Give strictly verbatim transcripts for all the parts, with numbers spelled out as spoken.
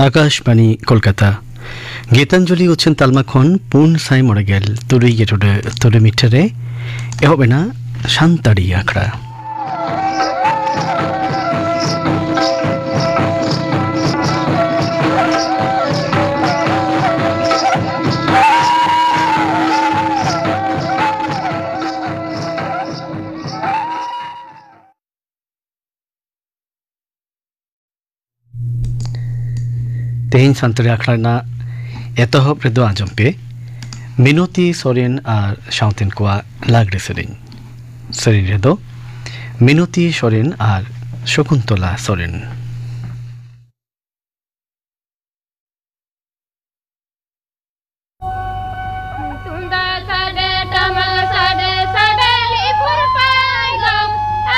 ᱟᱠᱟᱥᱵᱟᱬᱤ ᱠᱳᱞᱠᱟᱛᱟ᱾ ᱜᱤᱛᱟᱧᱡᱚᱞᱤ ᱩᱪᱷᱟᱹᱱ ᱛᱟᱞᱢᱟ ᱠᱷᱚᱱ ᱯᱩᱱ ᱥᱟᱭ ᱢᱚᱬᱮ ᱜᱮᱞ ᱛᱩᱨᱩᱭ ᱜᱮ ᱴᱩᱰᱟᱹ ᱛᱩᱨᱩᱭ ᱢᱤᱴᱟᱨ ᱨᱮ ᱮᱦᱚᱵ ᱮᱱᱟ ᱥᱟᱱᱛᱟᱲᱤ ᱟᱠᱷᱲᱟ᱾ ᱛᱮᱦᱮᱧ ᱥᱟᱱᱛᱟᱲᱤ ᱟᱠᱷᱲᱟ ᱨᱮᱱᱟᱜ ᱮᱛᱚᱦᱚᱵ ᱨᱮᱫᱚ ᱟᱸᱡᱚᱢ ᱯᱮ ᱢᱤᱱᱚᱛᱤ ᱥᱚᱨᱮᱱ ᱟᱨ ᱥᱟᱶᱛᱮᱱ ᱠᱚᱣᱟᱜ ᱞᱟᱜᱽᱲᱮ ᱥᱮᱨᱮᱧ᱾ ᱥᱮᱨᱮᱧ ᱨᱮᱫᱚ ᱢᱤᱱᱚᱛᱤ ᱥᱚᱨᱮᱱ ᱟᱨ ᱥᱚᱠᱩᱱᱛᱚᱞᱟ ᱥᱚᱨᱮᱱ᱾ ᱛᱩᱢᱫᱟᱜ ᱥᱟᱰᱮ, ᱴᱟᱢᱟᱠ ᱥᱟᱰᱮ, ᱥᱟᱰᱮ ᱞᱤᱯᱷᱩᱨ ᱯᱟᱭᱜᱚᱢ,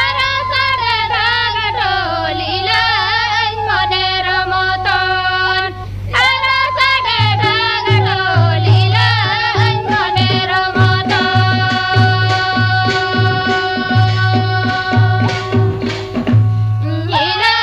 ᱟᱨᱚ ᱥᱟᱰᱮ ᱰᱷᱟᱠ ᱰᱷᱳᱞ, ᱤᱞᱟᱹᱧ ᱢᱚᱱᱮ ᱨᱚᱢᱚᱛᱚᱱ, ᱟᱨᱚ ᱥᱟᱰᱮ ᱰᱷᱟᱠ ᱰᱷᱳᱞ, ᱤᱞᱟᱹᱧ ᱢᱚᱱᱮ ᱨᱚᱢᱚᱛᱚᱱ᱾ ᱤᱞᱟᱹ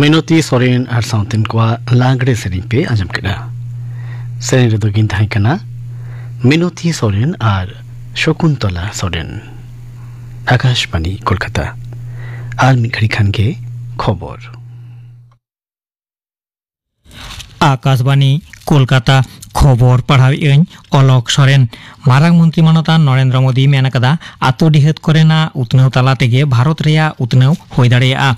ᱢᱤᱱᱚᱛᱤ ᱥᱚᱨᱮᱱ ᱟᱨ ᱥᱟᱶᱛᱮᱱ ᱠᱚᱣᱟᱜ ᱞᱟᱜᱽᱲᱮ ᱥᱮᱨᱮᱧ ᱯᱮ ᱟᱸᱡᱚᱢ ᱠᱮᱫᱟ᱾ ᱥᱮᱨᱮᱧ ᱨᱮᱫᱚ ᱠᱤᱱ ᱛᱟᱦᱮᱸ ᱠᱟᱱᱟ ᱢᱤᱱᱚᱛᱤ ᱥᱚᱨᱮᱱ ᱟᱨ ᱥᱚᱠᱩᱱᱛᱚᱞᱟ ᱥᱚᱨᱮᱱ᱾ ᱟᱠᱟᱥᱵᱟᱬᱤ ᱠᱳᱞᱠᱟᱛᱟ᱾ ᱟᱨ ᱢᱤᱫ ᱜᱷᱟᱹᱲᱤ ᱠᱷᱟᱱ ᱜᱮ ᱠᱷᱚᱵᱚᱨ᱾ ᱟᱠᱟᱥᱵᱟᱬᱤ ᱠᱳᱞᱠᱟᱛᱟ᱾ ᱠᱷᱚᱵᱚᱨ ᱯᱟᱲᱦᱟᱣᱮᱫ ᱟᱹᱧ ᱚᱞᱚᱠ ᱥᱚᱨᱮᱱ᱾ ᱢᱟᱨᱟᱝ ᱢᱚᱱᱛᱨᱤ ᱢᱟᱱᱚᱛᱟᱱ ᱱᱚᱨᱮᱱᱫᱨᱚ ᱢᱳᱫᱤ ᱢᱮᱱ ᱟᱠᱟᱫᱟ, ᱟᱛᱳ ᱰᱤᱦᱟᱹᱛ ᱠᱚᱨᱮᱱᱟᱜ ᱩᱛᱱᱟᱹᱣ ᱛᱟᱞᱟ ᱛᱮᱜᱮ ᱵᱷᱟᱨᱚᱛ ᱨᱮᱭᱟᱜ ᱩᱛᱱᱟᱹᱣ ᱦᱩᱭ ᱫᱟᱲᱮᱭᱟᱜᱼᱟ᱾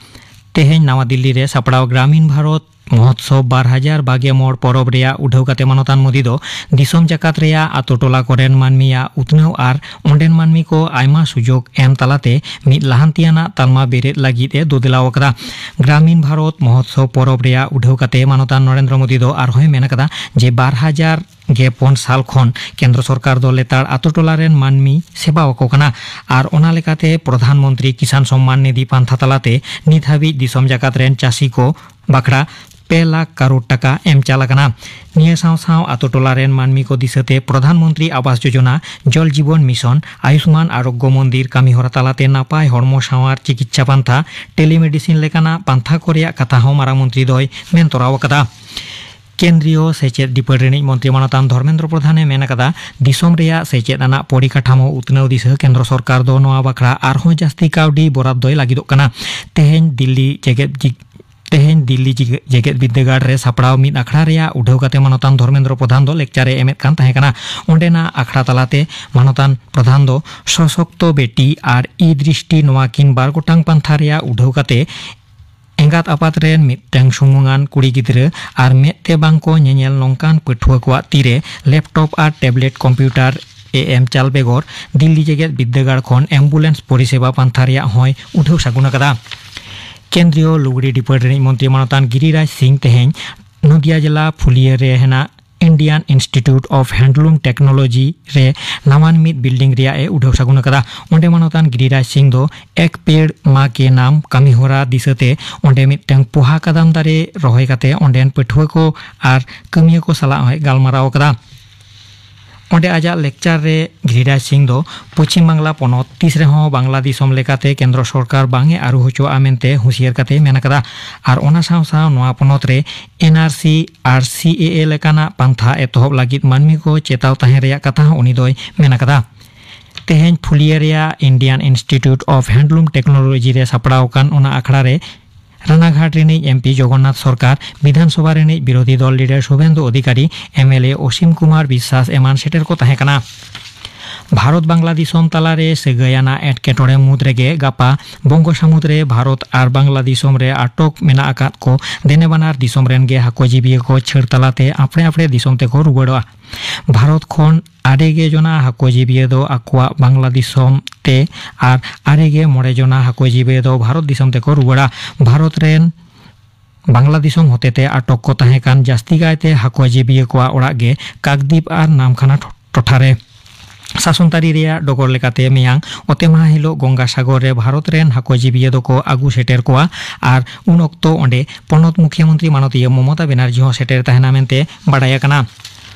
ᱛᱮᱦᱮᱧ ᱱᱟᱣᱟ ᱫᱤᱞᱞᱤ ᱨᱮ ᱥᱟᱯᱲᱟᱣ ᱜᱨᱟᱢᱤᱱ ᱵᱷᱟᱨᱚᱛ ᱢᱚᱦᱳᱛᱥᱚᱵ ᱵᱟᱨ ᱦᱟᱡᱟᱨ ᱵᱟᱜᱮ ᱢᱚᱬ ᱯᱚᱨᱚᱵᱽ ᱨᱮᱭᱟᱜ ᱩᱰᱷᱟᱹᱣ ᱠᱟᱛᱮ ᱢᱟᱱᱚᱛᱟᱱ ᱢᱳᱫᱤ ᱫᱚ ᱫᱤᱥᱚᱢ ᱡᱟᱠᱟᱛ ᱨᱮᱭᱟᱜ ᱟᱛᱳ ᱴᱚᱞᱟ ᱠᱚᱨᱮᱱ ᱢᱟᱹᱱᱢᱤᱭᱟᱜ ᱩᱛᱱᱟᱹᱣ ᱟᱨ ᱚᱸᱰᱮᱱ ᱢᱟᱹᱱᱢᱤ ᱠᱚ ᱟᱭᱢᱟ ᱥᱩᱡᱳᱜᱽ ᱮᱢ ᱛᱟᱞᱟᱛᱮ ᱢᱤᱫ ᱞᱟᱦᱟᱱᱛᱤᱭᱟᱱᱟᱜ ᱛᱟᱞᱢᱟ ᱵᱮᱨᱮᱫ ᱞᱟᱹᱜᱤᱫ ᱮ ᱫᱳᱫᱮᱞᱟᱣ ᱟᱠᱟᱫᱟ᱾ ᱜᱨᱟᱢᱤᱱ ᱵᱷᱟᱨᱚᱛ ᱢᱚᱦᱳᱛᱥᱚᱵ ᱯᱚᱨᱚᱵᱽ ᱨᱮᱭᱟᱜ ᱩᱰᱷᱟᱹᱣ ᱠᱟᱛᱮ ᱢᱟᱱᱚᱛᱟᱱ ᱱᱚᱨᱮᱱᱫᱨᱚ ᱢᱳᱫᱤ ᱫᱚ ᱟᱨᱦᱚᱸᱭ ᱢᱮᱱ ᱟᱠᱟᱫᱟ ᱡᱮ ᱵᱟᱨ ᱦᱟᱡᱟᱨ ᱜᱮ ᱯᱩᱱ ᱥᱟᱞ ᱠᱷᱚᱱ ᱠᱮᱱᱫᱨᱚ ᱥᱚᱨᱠᱟᱨ ᱫᱚ ᱞᱮᱛᱟᱲ ᱟᱛᱳ ᱴᱚᱞᱟ ᱨᱮᱱ ᱢᱟᱹᱱᱢᱤ ᱥᱮᱵᱟ ᱟᱠᱚ ᱠᱟᱱᱟ ᱟᱨ ᱚᱱᱟ ᱞᱮᱠᱟᱛᱮ ᱯᱨᱚᱫᱷᱟᱱ ᱢᱚᱱᱛᱨᱤ ᱠᱤᱥᱟᱱ ᱥᱚᱢᱢᱟᱱ ᱱᱤᱫᱷᱤ ᱯᱟᱱᱛᱷᱟ ᱛᱟᱞᱟᱛᱮ ᱱᱤᱛ ᱦᱟᱹᱵᱤᱡ ᱫᱤᱥᱚᱢ ᱡᱟᱠᱟᱛ ᱨᱮᱱ ᱪᱟᱹᱥᱤ ᱠᱚ ᱵᱟᱠᱷᱨᱟ ᱯᱮ ᱞᱟᱠᱷ ᱠᱟᱨᱳᱲ ᱴᱟᱠᱟ ᱮᱢ ᱪᱟᱞ ᱟᱠᱟᱱᱟ᱾ ᱱᱤᱭᱟᱹ ᱥᱟᱶ ᱥᱟᱶ ᱟᱛᱳ ᱴᱚᱞᱟ ᱨᱮᱱ ᱢᱟᱹᱱᱢᱤ ᱠᱚ ᱫᱤᱥᱟᱹᱛᱮ ᱯᱨᱚᱫᱷᱟᱱ ᱢᱚᱱᱛᱨᱤ ᱟᱵᱟᱥ ᱡᱳᱡᱚᱱᱟ, ᱡᱚᱞ ᱡᱤᱵᱚᱱ ᱢᱤᱥᱚᱱ, ᱟᱭᱩᱥᱢᱟᱱ ᱟᱨᱳᱜᱽᱜᱚ ᱢᱚᱱᱫᱤᱨ ᱠᱟᱹᱢᱤ ᱦᱚᱨᱟ ᱛᱟᱞᱟᱛᱮ ᱱᱟᱯᱟᱭ ᱦᱚᱲᱢᱚ ᱥᱟᱶᱟᱨ ᱪᱤᱠᱤᱛᱥᱟ ᱯᱟᱱᱛᱷᱟ, ᱴᱮᱞᱤᱢᱮᱰᱤᱥᱤᱱ ᱞᱮᱠᱟᱱᱟᱜ ᱯᱟᱱᱛᱷᱟ ᱠᱚ ᱨᱮᱭᱟᱜ ᱠᱟᱛᱷᱟ ᱦᱚᱸ ᱢᱟᱨᱟᱝ ᱢᱚᱱᱛᱨᱤ ᱫᱚᱭ ᱢᱮᱱ ᱛᱚᱨᱟᱣ ᱟᱠᱟᱫᱟ᱾ ᱠᱮᱱᱫᱨᱤᱭᱚ ᱥᱮᱪᱮᱫ ᱰᱤᱯᱟᱨᱴ ᱨᱤᱱᱤᱡ ᱢᱚᱱᱛᱨᱤ ᱢᱟᱱᱚᱛᱟᱱ ᱫᱷᱚᱨᱢᱮᱱᱫᱨᱚ ᱯᱨᱚᱫᱷᱟᱱᱮ ᱢᱮᱱ ᱟᱠᱟᱫᱟ, ᱫᱤᱥᱚᱢ ᱨᱮᱭᱟᱜ ᱥᱮᱪᱮᱫ ᱟᱱᱟᱜ ᱯᱚᱨᱤᱠᱟᱴᱷᱟᱢᱳ ᱩᱛᱱᱟᱹᱣ ᱫᱤᱥᱟᱹ ᱠᱮᱱᱫᱨᱚ ᱥᱚᱨᱠᱟᱨ ᱫᱚ ᱱᱚᱣᱟ ᱵᱟᱠᱷᱨᱟ ᱟᱨᱦᱚᱸ ᱡᱟᱹᱥᱛᱤ ᱠᱟᱹᱣᱰᱤ ᱵᱚᱨᱟᱫ ᱫᱚᱭ ᱞᱟᱹᱜᱤᱫᱚᱜ ᱠᱟᱱᱟ᱾ ᱛᱮᱦᱮᱧ ᱫᱤᱞᱞᱤ ᱡᱮᱜᱮᱛ ᱡᱤ-, ᱛᱮᱦᱮᱧ ᱫᱤᱞᱞᱤ ᱡᱮᱜᱮ-, ᱡᱮᱜᱮᱛ ᱵᱤᱨᱫᱟᱹᱜᱟᱲ ᱨᱮ ᱥᱟᱯᱲᱟᱣ ᱢᱤᱫ ᱟᱠᱷᱲᱟ ᱨᱮᱭᱟᱜ ᱩᱰᱷᱟᱹᱣ ᱠᱟᱛᱮ ᱢᱟᱱᱚᱛᱟᱱ ᱫᱷᱚᱨᱢᱮᱱᱫᱨᱚ ᱯᱨᱚᱫᱷᱟᱱ ᱫᱚ ᱞᱮᱠᱪᱟᱨ ᱮ ᱮᱢᱮᱫ ᱠᱟᱱ ᱛᱟᱦᱮᱸ ᱠᱟᱱᱟ᱾ ᱚᱸᱰᱮᱱᱟᱜ ᱟᱠᱷᱲᱟ ᱛᱟᱞᱟᱛᱮ ᱢᱟᱱᱚᱛᱟᱱ ᱯᱨᱚᱫᱷᱟᱱ ᱫᱚ ᱥᱚᱥᱚᱠᱛᱚ ᱵᱮᱴᱤ ᱟᱨ ᱤ ᱫᱨᱤᱥᱴᱤ ᱱᱚᱣᱟ ᱠᱤᱱ ᱵᱟᱨ ᱜᱚᱴᱟᱝ ᱯᱟᱱᱛᱷᱟ ᱨᱮᱭᱟᱜ ᱩᱰᱷᱟᱹᱣ ᱠᱟᱛᱮ ᱮᱸᱜᱟᱛ ᱟᱯᱟᱛ ᱨᱮᱱ ᱢᱤᱫᱴᱟᱝ ᱥᱩᱢᱩᱝᱟᱱ ᱠᱩᱲᱤ ᱜᱤᱫᱽᱨᱟᱹ ᱟᱨ ᱢᱮᱫ ᱛᱮ ᱵᱟᱝ ᱠᱚ ᱧᱮᱧᱮᱞ ᱱᱚᱝᱠᱟᱱ ᱯᱟᱹᱴᱷᱩᱣᱟᱹ ᱠᱚᱣᱟᱜ ᱛᱤᱨᱮ ᱞᱮᱯᱴᱚᱯ ᱟᱨ ᱴᱮᱵᱞᱮᱴ ᱠᱚᱢᱯᱤᱭᱩᱴᱟᱨ ᱮ ᱮᱢ ᱪᱟᱞ ᱵᱮᱜᱚᱨ ᱫᱤᱞᱞᱤ ᱡᱮᱜᱮᱛ ᱵᱤᱨᱫᱟᱹᱜᱟᱲ ᱠᱷᱚᱱ ᱮᱢᱵᱩᱞᱮᱱᱥ ᱯᱚᱨᱤᱥᱮᱵᱟ ᱯᱟᱱᱛᱷᱟ ᱨᱮᱭᱟᱜ ᱦᱚᱸᱭ ᱩᱰᱷᱟᱹᱣ ᱥᱟᱹᱜᱩᱱ ᱟᱠᱟᱫᱟ᱾ ᱠᱮᱱᱫᱨᱤᱭᱚ ᱞᱩᱜᱽᱲᱤ ᱰᱤᱯᱟᱨᱴ ᱨᱤᱱᱤᱡ ᱢᱚᱱᱛᱨᱤ ᱢᱟᱱᱚᱛᱟᱱ ᱜᱤᱨᱤᱨᱟᱡᱽ ᱥᱤᱝ ᱛᱮᱦᱮᱧ ᱱᱚᱫᱤᱭᱟ ᱡᱮᱞᱟ ᱯᱷᱩᱞᱤᱭᱟᱹ ᱨᱮ ᱦᱮᱱᱟᱜ Indian Institute of Handloom Technology ᱨᱮ ᱱᱟᱣᱟᱱ ᱢᱤᱫ ᱵᱤᱞᱰᱤᱝ ᱨᱮᱭᱟᱜ ᱮ ᱩᱰᱷᱟᱹᱣ ᱥᱟᱹᱜᱩᱱ ᱟᱠᱟᱫᱟ᱾ ᱚᱸᱰᱮ ᱢᱟᱱᱚᱛᱟᱱ ᱜᱤᱨᱤᱨᱟᱡᱽ ᱥᱤᱝ ᱫᱚ ᱮᱠ ᱯᱮᱲ ᱢᱟ ᱠᱮ ᱱᱟᱢ ᱠᱟᱹᱢᱤ ᱦᱚᱨᱟ ᱫᱤᱥᱟᱹᱛᱮ ᱚᱸᱰᱮ ᱢᱤᱫᱴᱟᱝ ᱯᱚᱦᱟ ᱠᱟᱫᱟᱢ ᱫᱟᱨᱮ ᱨᱚᱦᱚᱭ ᱠᱟᱛᱮ ᱚᱸᱰᱮᱱ ᱯᱟᱹᱴᱷᱩᱣᱟᱹ ᱠᱚ ᱟᱨ ᱠᱟᱹᱢᱤᱭᱟᱹ ᱠᱚ ᱥᱟᱞᱟᱜ ᱦᱚᱸᱭ ᱜᱟᱞᱢᱟᱨᱟᱣ ᱟᱠᱟᱫᱟ᱾ ᱚᱸᱰᱮ ᱟᱡᱟᱜ ᱞᱮᱠᱪᱟᱨ ᱨᱮ ᱜᱤᱨᱤᱨᱟᱡᱽ ᱥᱤᱝ ᱫᱚ ᱯᱚᱪᱷᱤᱢ ᱵᱟᱝᱞᱟ ᱯᱚᱱᱚᱛ ᱛᱤᱥ ᱨᱮᱦᱚᱸ ᱵᱟᱝᱞᱟ ᱫᱤᱥᱚᱢ ᱞᱮᱠᱟᱛᱮ ᱠᱮᱱᱫᱨᱚ ᱥᱚᱨᱠᱟᱨ ᱵᱟᱝ ᱮ ᱟᱹᱨᱩ ᱦᱚᱪᱚᱣᱟᱜᱼᱟ ᱢᱮᱱᱛᱮ ᱦᱩᱸᱥᱤᱭᱟᱹᱨ ᱠᱟᱛᱮᱭ ᱢᱮᱱ ᱟᱠᱟᱫᱟ᱾ ᱟᱨ ᱚᱱᱟ ᱥᱟᱶ ᱥᱟᱶ ᱱᱚᱣᱟ ᱯᱚᱱᱚᱛ ᱨᱮ ᱮᱱ ᱟᱨ ᱥᱤ ᱟᱨ ᱥᱤ ᱮ ᱮ ᱞᱮᱠᱟᱱᱟᱜ ᱯᱟᱱᱛᱷᱟ ᱮᱛᱚᱦᱚᱵ ᱞᱟᱹᱜᱤᱫ ᱢᱟᱹᱱᱢᱤ ᱠᱚ ᱪᱮᱛᱟᱣ ᱛᱟᱦᱮᱸ ᱨᱮᱭᱟᱜ ᱠᱟᱛᱷᱟ ᱦᱚᱸ ᱩᱱᱤ ᱫᱚᱭ ᱢᱮᱱ ᱟᱠᱟᱫᱟ᱾ ᱛᱮᱦᱮᱧ ᱯᱷᱩᱞᱤᱭᱟᱹ ᱨᱮᱭᱟᱜ Indian Institute of Handloom Technology ᱨᱮ ᱥᱟᱯᱲᱟᱣ ᱟᱠᱟᱱ ᱚᱱᱟ ᱟᱠᱷᱲᱟ ᱨᱮ ᱨᱟᱱᱟᱜᱷᱟᱴ ᱨᱤᱱᱤᱡ ᱮᱢ ᱯᱤ ᱡᱚᱜᱚᱱᱱᱟᱛᱷ ᱥᱚᱨᱠᱟᱨ, ᱵᱤᱫᱷᱟᱱ ᱥᱚᱵᱷᱟ ᱨᱤᱱᱤᱡ ᱵᱤᱨᱳᱫᱷᱤ ᱫᱚᱞ leader Suvendu Adhikari, M L A Asim Kumar Biswas ᱮᱢᱟᱱ ᱥᱮᱴᱮᱨ ᱠᱚ ᱛᱟᱦᱮᱸ ᱠᱟᱱᱟ᱾ ᱵᱷᱟᱨᱚᱛ ᱵᱟᱝᱞᱟ ᱫᱤᱥᱚᱢ ᱛᱟᱞᱟᱨᱮ ᱥᱟᱹᱜᱟᱹᱭ ᱟᱱᱟᱜ ᱮᱴᱠᱮᱴᱚᱬᱮ ᱢᱩᱫᱽ ᱨᱮᱜᱮ ᱜᱟᱯᱟ ᱵᱚᱝᱜᱚ ᱥᱟᱹᱢᱩᱫᱽ ᱨᱮ ᱵᱷᱟᱨᱚᱛ ᱟᱨ ᱵᱟᱝᱞᱟ ᱫᱤᱥᱚᱢ ᱨᱮ ᱟᱴᱚᱠ ᱢᱮᱱᱟᱜ ᱟᱠᱟᱫ ᱠᱚ ᱫᱮᱱᱮ ᱵᱟᱱᱟᱨ ᱫᱤᱥᱚᱢ ᱨᱮᱱ ᱜᱮ ᱦᱟᱹᱠᱩ ᱡᱤᱵᱤᱭᱟᱹ ᱠᱚ ᱪᱷᱟᱹᱲ ᱛᱟᱞᱟᱛᱮ ᱟᱯᱲᱮ ᱟᱯᱲᱮ ᱫᱤᱥᱚᱢ ᱛᱮᱠᱚ ᱨᱩᱣᱟᱹᱲᱚᱜᱼᱟ᱾ ᱵᱷᱟᱨᱚᱛ ᱠᱷᱚᱱ ᱟᱨᱮ ᱜᱮ ᱡᱚᱱᱟ ᱦᱟᱹᱠᱩ ᱡᱤᱵᱤᱭᱟᱹ ᱫᱚ ᱟᱠᱚᱣᱟᱜ ᱵᱟᱝᱞᱟ ᱫᱤᱥᱚᱢ ᱛᱮ ᱟᱨ ᱟᱨᱮ ᱜᱮ ᱢᱚᱬᱮ ᱡᱚᱱᱟ ᱦᱟᱹᱠᱩ ᱡᱤᱵᱤᱭᱟᱹ ᱫᱚ ᱵᱷᱟᱨᱚᱛ ᱫᱤᱥᱚᱢ ᱛᱮᱠᱚ ᱨᱩᱣᱟᱹᱲᱟ᱾ ᱵᱷᱟᱨᱚᱛ ᱨᱮᱱ ᱵᱟᱝᱞᱟ ᱫᱤᱥᱚᱢ ᱦᱚᱛᱮᱛᱮ ᱟᱴᱚᱠ ᱠᱚ ᱛᱟᱦᱮᱸ ᱠᱟᱱ ᱡᱟᱹᱥᱛᱤ ᱠᱟᱭᱛᱮ ᱦᱟᱹᱠᱩ ᱡᱤᱵᱤᱭᱟᱹ ᱠᱚᱣᱟᱜ ᱚᱲᱟᱜ ᱜᱮ ᱠᱟᱠᱫᱤᱯ ᱟᱨ ᱱᱟᱢᱠᱷᱟᱱᱟ ᱴᱚ-, ᱴᱚᱴᱷᱟ ᱨᱮ᱾ ᱥᱟᱥᱚᱱ ᱛᱟᱹᱨᱤ ᱨᱮᱭᱟᱜ ᱰᱚᱜᱚᱨ ᱞᱮᱠᱟᱛᱮ, ᱢᱮᱭᱟᱝ ᱚᱛᱮ ᱢᱟᱦᱟ ᱦᱤᱞᱳᱜ ᱜᱚᱝᱜᱟ ᱥᱟᱜᱚᱨ ᱨᱮ ᱵᱷᱟᱨᱚᱛ ᱨᱮᱱ ᱦᱟᱹᱠᱩ ᱡᱤᱵᱤᱭᱟᱹ ᱫᱚᱠᱚ ᱟᱹᱜᱩ ᱥᱮᱴᱮᱨ ᱠᱚᱣᱟ ᱟᱨ ᱩᱱ ᱚᱠᱛᱚ ᱚᱸᱰᱮ ᱯᱚᱱᱚᱛ ᱢᱩᱠᱷᱤᱭᱟᱹ ᱢᱚᱱᱛᱨᱤ ᱢᱟᱱᱚᱛᱤᱭᱟᱹ ᱢᱚᱢᱚᱛᱟ ᱵᱮᱱᱟᱨᱡᱤ ᱦᱚᱸ ᱥᱮᱴᱮᱨ ᱛᱟᱦᱮᱱᱟ ᱢᱮᱱᱛᱮ ᱵᱟᱰᱟᱭ ᱟᱠᱟᱱᱟ᱾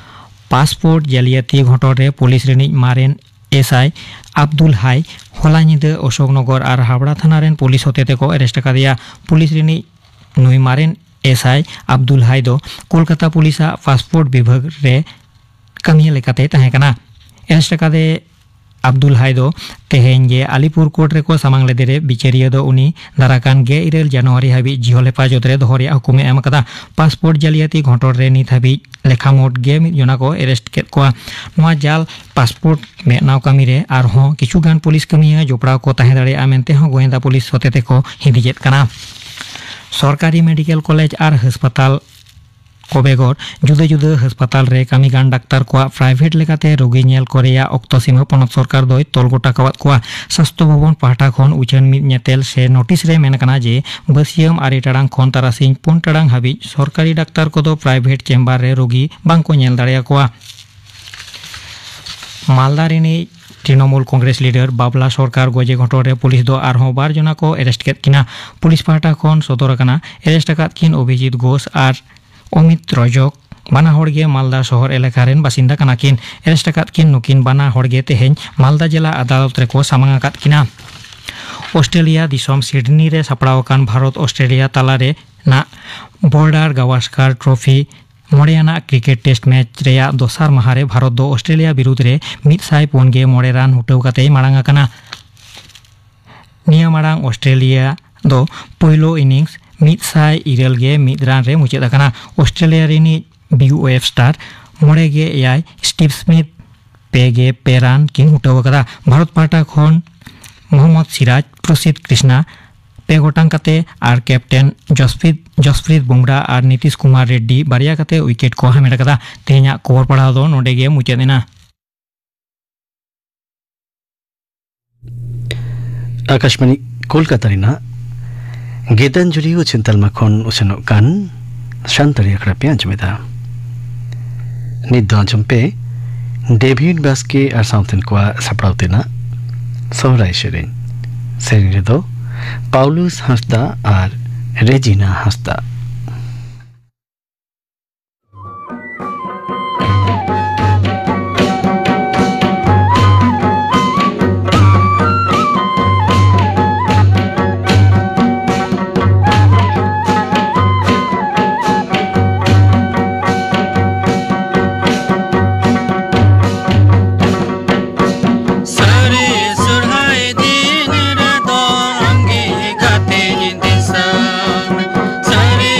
ᱯᱟᱥᱯᱳᱨᱴ ᱡᱟᱹᱞᱤᱭᱟᱹᱛᱤ ᱜᱷᱚᱴᱚᱱ ᱨᱮ ᱯᱩᱞᱤᱥ ᱨᱤᱱᱤᱡ ᱢᱟᱨᱮᱱ ᱮᱥ ᱟᱭ ᱟᱵᱫᱩᱞ ᱦᱟᱭ ᱦᱚᱞᱟ ᱧᱤᱫᱟᱹ ᱚᱥᱳᱠᱱᱚᱜᱚᱨ ᱟᱨ ᱦᱟᱵᱲᱟ ᱛᱷᱟᱱᱟ ᱨᱮᱱ ᱯᱩᱞᱤᱥ ᱦᱚᱛᱮᱛᱮ ᱠᱚ ᱮᱨᱮᱥᱴ ᱟᱠᱟᱫᱮᱭᱟ᱾ ᱯᱩᱞᱤᱥ ᱨᱤᱱᱤᱡ ᱱᱩᱭ ᱢᱟᱨᱮᱱ ᱮᱥ ᱟᱭ ᱟᱵᱫᱩᱞ ᱦᱟᱭ ᱫᱚ ᱠᱳᱞᱠᱟᱛᱟ ᱯᱩᱞᱤᱥᱟᱜ ᱯᱟᱥᱯᱳᱨᱴ ᱵᱤᱵᱷᱟᱜᱽ ᱨᱮ ᱠᱟᱹᱢᱤᱭᱟᱹ ᱞᱮᱠᱟᱛᱮᱭ ᱛᱟᱦᱮᱸ ᱠᱟᱱᱟ᱾ ᱮᱨᱮᱥᱴ ᱟᱠᱟᱫᱮ ᱟᱵᱫᱩᱞ ᱦᱟᱭ ᱫᱚ ᱛᱮᱦᱮᱧ ᱜᱮ ᱟᱞᱤᱯᱩᱨ ᱠᱳᱨᱴ ᱨᱮᱠᱚ ᱥᱟᱢᱟᱝ ᱞᱮᱫᱮ ᱨᱮ ᱵᱤᱪᱟᱹᱨᱤᱭᱟᱹ ᱫᱚ ᱩᱱᱤ ᱫᱟᱨᱟᱠᱟᱱ ᱜᱮᱞ ᱤᱨᱟᱹᱞ ᱡᱟᱱᱩᱣᱟᱨᱤ ᱦᱟᱹᱵᱤᱡ ᱡᱤᱦᱚᱞ ᱦᱮᱯᱟᱡᱚᱛ ᱨᱮ ᱫᱚᱦᱚ ᱨᱮᱭᱟᱜ ᱦᱩᱠᱩᱢᱮ ᱮᱢ ᱟᱠᱟᱫᱟ᱾ ᱯᱟᱥᱯᱳᱨᱴ ᱡᱟᱹᱞᱤᱭᱟᱹᱛᱤ ᱜᱷᱚᱴᱚᱱ ᱨᱮ ᱱᱤᱛ ᱦᱟᱹᱵᱤᱡ ᱞᱮᱠᱷᱟ ᱢᱳᱴ ᱜᱮᱞ ᱢᱤᱫ ᱡᱚᱱᱟ ᱠᱚ ᱮᱨᱮᱥᱴ ᱠᱮᱫ ᱠᱚᱣᱟ᱾ ᱱᱚᱣᱟ ᱡᱟᱞ ᱯᱟᱥᱯᱳᱨᱴ ᱢᱮᱫᱱᱟᱣ ᱠᱟᱹᱢᱤ ᱨᱮ ᱟᱨᱦᱚᱸ ᱠᱤᱪᱷᱩ ᱜᱟᱱ ᱯᱩᱞᱤᱥ ᱠᱟᱹᱢᱤᱭᱟᱹ ᱡᱚᱯᱲᱟᱣ ᱠᱚ ᱛᱟᱦᱮᱸ ᱫᱟᱲᱮᱭᱟᱜᱼᱟ ᱢᱮᱱᱛᱮ ᱦᱚᱸ ᱜᱚᱭᱮᱸᱫᱟ ᱯᱩᱞᱤᱥ ᱦᱚᱛᱮ ᱛᱮᱠᱚ ᱦᱤᱫᱤᱡᱮᱫ ᱠᱟᱱᱟ᱾ ᱥᱚᱨᱠᱟᱨᱤ ᱢᱮᱰᱤᱠᱮᱞ ᱠᱚᱞᱮᱡᱽ ᱟᱨ ᱦᱟᱥᱯᱟᱛᱟᱞ ᱠᱚ ᱵᱮᱜᱚᱨ ᱡᱩᱫᱟᱹ ᱡᱩᱫᱟᱹ ᱦᱟᱥᱯᱟᱛᱟᱞ ᱨᱮ ᱠᱟᱹᱢᱤ ᱠᱟᱱ ᱰᱟᱠᱛᱟᱨ ᱠᱚᱣᱟᱜ ᱯᱨᱟᱭᱵᱷᱮᱴ ᱞᱮᱠᱟᱛᱮ ᱨᱳᱜᱤ ᱧᱮᱞ ᱠᱚ ᱨᱮᱭᱟᱜ ᱚᱠᱛᱚ ᱥᱤᱢᱟᱹ ᱯᱚᱱᱚᱛ ᱥᱚᱨᱠᱟᱨ ᱫᱚᱭ ᱛᱚᱞ ᱜᱚᱴᱟ ᱠᱟᱣᱟᱫ ᱠᱚᱣᱟ᱾ ᱥᱟᱥᱛᱷᱚ ᱵᱷᱚᱵᱚᱱ ᱯᱟᱦᱴᱟ ᱠᱷᱚᱱ ᱩᱪᱷᱟᱹᱱ ᱢᱤᱫ ᱧᱮᱛᱮᱞ ᱥᱮ ᱱᱳᱴᱤᱥ ᱨᱮ ᱢᱮᱱ ᱟᱠᱟᱱᱟ ᱡᱮ ᱵᱟᱹᱥᱭᱟᱹᱢ ᱟᱨᱮ ᱴᱟᱲᱟᱝ ᱠᱷᱚᱱ ᱛᱟᱨᱟᱥᱤᱧ ᱯᱩᱱ ᱴᱟᱲᱟᱝ ᱦᱟᱹᱵᱤᱡ ᱥᱚᱨᱠᱟᱨᱤ ᱰᱟᱠᱛᱟᱨ ᱠᱚᱫᱚ ᱯᱨᱟᱭᱵᱷᱮᱴ ᱪᱮᱢᱵᱟᱨ ᱨᱮ ᱨᱳᱜᱤ ᱵᱟᱝ ᱠᱚ ᱧᱮᱞ ᱫᱟᱲᱮᱭᱟᱠᱚᱣᱟ᱾ ᱢᱟᱞᱫᱟ ᱨᱤᱱᱤᱡ ᱛᱨᱤᱱᱚᱢᱩᱞ ᱠᱚᱝᱜᱨᱮᱥ ᱞᱤᱰᱟᱨ ᱵᱟᱵᱞᱟ ᱥᱚᱨᱠᱟᱨ ᱜᱚᱡᱮ ᱜᱷᱚᱴᱚᱱ ᱨᱮ ᱯᱩᱞᱤᱥ ᱫᱚ ᱟᱨᱦᱚᱸ ᱵᱟᱨ ᱡᱚᱱᱟ ᱠᱚ ᱮᱨᱮᱥᱴ ᱠᱮᱫ ᱠᱤᱱᱟ᱾ ᱯᱩᱞᱤᱥ ᱯᱟᱦᱴᱟ ᱠᱷᱚᱱ ᱥᱚᱫᱚᱨ ᱟᱠᱟᱱᱟ, ᱮᱨᱮᱥᱴ ᱟᱠᱟᱫ ᱠᱤᱱ ᱚᱵᱷᱤᱡᱤᱛ ᱜᱷᱳᱥ ᱟᱨ ᱚᱢᱤᱛ ᱨᱚᱡᱚᱠ ᱵᱟᱱᱟ ᱦᱚᱲ ᱜᱮ ᱢᱟᱞᱫᱟ ᱥᱚᱦᱚᱨ ᱮᱞᱟᱠᱟ ᱨᱮᱱ ᱵᱟᱥᱤᱱᱫᱟ ᱠᱟᱱᱟ ᱠᱤᱱ᱾ ᱮᱨᱮᱥᱴ ᱟᱠᱟᱫ ᱠᱤᱱ ᱱᱩᱠᱤᱱ ᱵᱟᱱᱟ ᱦᱚᱲ ᱜᱮ ᱛᱮᱦᱮᱧ ᱢᱟᱞᱫᱟ ᱡᱮᱞᱟ ᱟᱫᱟᱞᱚᱛ ᱨᱮᱠᱚ ᱥᱟᱢᱟᱝ ᱟᱠᱟᱫ ᱠᱤᱱᱟ᱾ ᱚᱥᱴᱨᱮᱞᱤᱭᱟ ᱫᱤᱥᱚᱢ ᱥᱤᱰᱱᱤ ᱨᱮ ᱥᱟᱯᱲᱟᱣ ᱟᱠᱟᱱ ᱵᱷᱟᱨᱚᱛ ᱚᱥᱴᱨᱮᱞᱤᱭᱟ ᱛᱟᱞᱟ ᱨᱮᱱᱟᱜ ᱵᱚᱨᱰᱟᱨ ᱜᱟᱣᱟᱥᱠᱟᱨ ᱴᱨᱚᱯᱷᱤ ᱢᱚᱬᱮᱭᱟᱱᱟᱜ ᱠᱨᱤᱠᱮᱴ ᱴᱮᱥᱴ ᱢᱮᱪ ᱨᱮᱭᱟᱜ ᱫᱚᱥᱟᱨ ᱢᱟᱦᱟ ᱨᱮ ᱵᱷᱟᱨᱚᱛ ᱫᱚ ᱚᱥᱴᱨᱮᱞᱤᱭᱟ ᱵᱤᱨᱩᱫᱽ ᱨᱮ ᱢᱤᱫ ᱥᱟᱭ ᱯᱩᱱ ᱜᱮ ᱢᱚᱬᱮ ᱨᱟᱱ ᱦᱩᱴᱟᱹᱣ ᱠᱟᱛᱮᱭ ᱢᱟᱲᱟᱝ ᱟᱠᱟᱱᱟ᱾ ᱱᱤᱭᱟᱹ ᱢᱟᱲᱟᱝ ᱚᱥᱴᱨᱮᱞᱤᱭᱟ ᱫᱚ ᱯᱳᱭᱞᱳ ᱤᱱᱤᱝᱥ ᱢᱤᱫ ᱥᱟᱭ ᱤᱨᱟᱹᱞ ᱜᱮ ᱢᱤᱫ ᱨᱟᱱ ᱨᱮ ᱢᱩᱪᱟᱹᱫ ᱟᱠᱟᱱᱟ᱾ ᱚᱥᱴᱨᱮᱞᱤᱭᱟ ᱨᱤᱱᱤᱡ ᱵᱤᱭᱩ ᱮᱯᱷ ᱥᱴᱟᱨ ᱢᱚᱬᱮ ᱜᱮ ᱮᱭᱟᱭ ᱥᱴᱤᱵᱷ ᱥᱢᱤᱛᱷ ᱯᱮ ᱜᱮ ᱯᱮ ᱨᱟᱱ ᱠᱤᱱ ᱦᱩᱴᱟᱹᱣ ᱟᱠᱟᱫᱟ᱾ ᱵᱷᱟᱨᱚᱛ ᱯᱟᱦᱴᱟ ᱠᱷᱚᱱ ᱢᱚᱦᱚᱢᱢᱚᱫᱽ ᱥᱤᱨᱟᱡᱽ, ᱯᱨᱚᱥᱤᱫᱷ ᱠᱨᱤᱥᱱᱟ ᱯᱮ ᱜᱚᱴᱟᱝ ᱠᱟᱛᱮ ᱟᱨ ᱠᱮᱯᱴᱮᱱ ᱡᱚᱥᱯᱨᱤᱛ, ᱡᱚᱥᱯᱨᱤᱛ ᱵᱩᱢᱨᱟ ᱟᱨ ᱱᱤᱛᱤᱥ ᱠᱩᱢᱟᱨ ᱨᱮᱰᱰᱤ ᱵᱟᱨᱭᱟ ᱠᱟᱛᱮ ᱩᱭᱠᱮᱴ ᱠᱚ ᱦᱟᱢᱮᱴ ᱟᱠᱟᱫᱟ᱾ ᱛᱮᱦᱮᱧᱟᱜ ᱠᱷᱚᱵᱚᱨ ᱯᱟᱲᱦᱟᱣ ᱫᱚ ᱱᱚᱰᱮ ᱜᱮ ᱢᱩᱪᱟᱹᱫ ᱮᱱᱟ᱾ ᱟᱠᱟᱥᱵᱟᱱᱤ ᱠᱳᱞᱠᱟᱛᱟ ᱨᱮᱱᱟᱜ ᱜᱤᱛᱟᱧᱡᱚᱞᱤ ᱩᱪᱷᱟᱹᱱ ᱛᱟᱞᱢᱟ ᱠᱷᱚᱱ ᱩᱪᱷᱟᱹᱱᱚᱜ ᱠᱟᱱ ᱥᱟᱱᱛᱟᱲᱤ ᱟᱠᱷᱲᱟ ᱯᱮ ᱟᱸᱡᱚᱢᱮᱫᱟ᱾ ᱱᱤᱛ ᱫᱚ ᱟᱸᱡᱚᱢ ᱯᱮ ᱰᱮᱵᱷᱤᱰ ᱵᱟᱥᱠᱮ ᱟᱨ ᱥᱟᱶᱛᱮᱱ ᱠᱚᱣᱟᱜ ᱥᱟᱯᱲᱟᱣ ᱛᱮᱱᱟᱜ ᱥᱚᱦᱨᱟᱭ ᱥᱮᱨᱮᱧ᱾ ᱥᱮᱨᱮᱧ ᱨᱮᱫᱚ ᱯᱟᱣᱞᱩᱥ ᱦᱟᱸᱥᱫᱟ ᱟᱨ ᱨᱮᱡᱤᱱᱟ ᱦᱟᱸᱥᱫᱟ᱾ ᱥᱟᱹᱨᱤ ᱥᱚᱨᱦᱟᱭ ᱫᱤᱱ ᱨᱮᱫᱚ ᱟᱢᱜᱮ ᱜᱟᱛᱮᱧ ᱫᱤᱥᱟᱹ᱾ ᱥᱟᱹᱨᱤ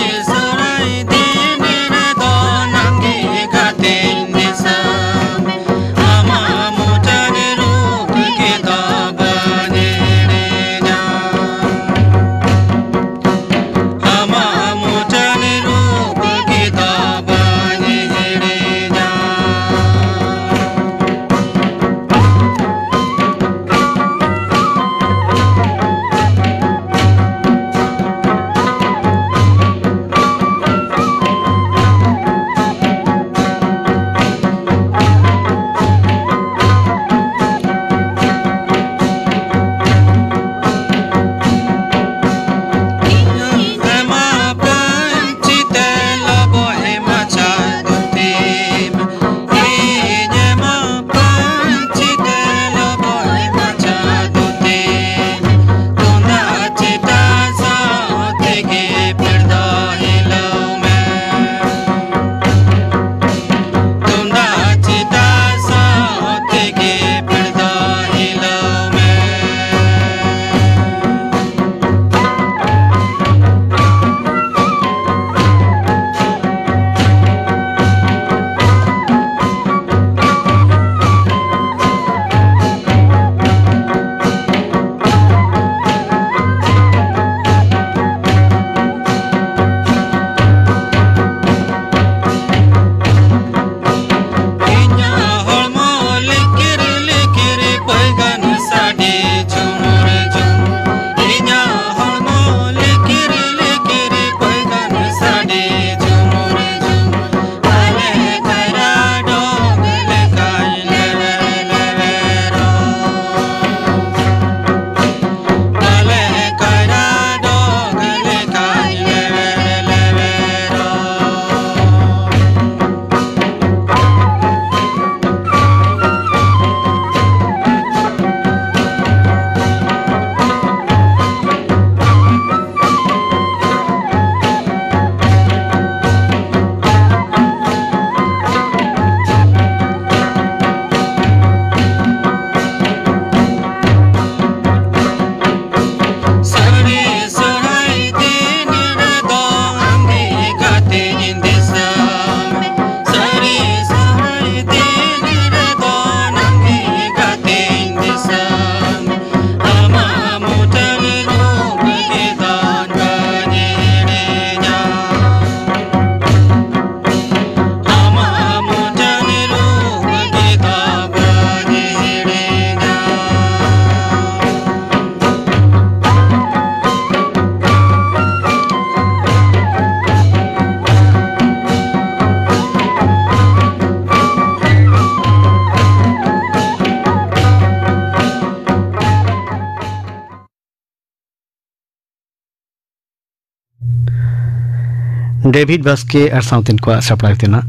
ᱰᱮᱵᱷᱤᱰ ᱵᱟᱥᱠᱮ ᱟᱨ ᱥᱟᱶᱛᱮᱱ ᱠᱚᱣᱟᱜ ᱥᱟᱯᱲᱟᱣ ᱛᱮᱱᱟᱜ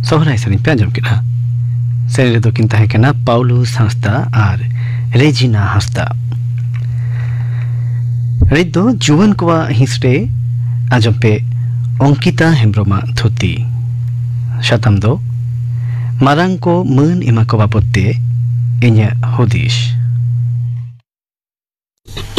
ᱥᱚᱦᱨᱟᱭ ᱥᱮᱨᱮᱧ ᱯᱮ ᱟᱸᱡᱚᱢ ᱠᱮᱫᱟ᱾ ᱥᱮᱨᱮᱧ ᱨᱮᱫᱚ ᱠᱤᱱ ᱛᱟᱦᱮᱸ ᱠᱟᱱᱟ ᱯᱟᱣᱞᱩᱥ ᱦᱟᱸᱥᱫᱟ ᱟᱨ ᱨᱮᱡᱤᱱᱟ ᱦᱟᱸᱥᱫᱟ᱾ ᱱᱤᱛ ᱫᱚ ᱡᱩᱣᱟᱹᱱ ᱠᱚᱣᱟᱜ ᱦᱤᱸᱥ ᱨᱮ ᱟᱸᱡᱚᱢ ᱯᱮ ᱚᱝᱠᱤᱛᱟ ᱦᱮᱢᱵᱨᱚᱢᱟᱜ ᱛᱷᱩᱛᱤ᱾ ᱥᱟᱛᱟᱢ ᱫᱚ ᱢᱟᱨᱟᱝ ᱠᱚ ᱢᱟᱹᱱ ᱮᱢᱟ ᱠᱚ ᱵᱟᱵᱚᱫ ᱛᱮ ᱤᱧᱟᱹᱜ ᱦᱩᱫᱤᱥ᱾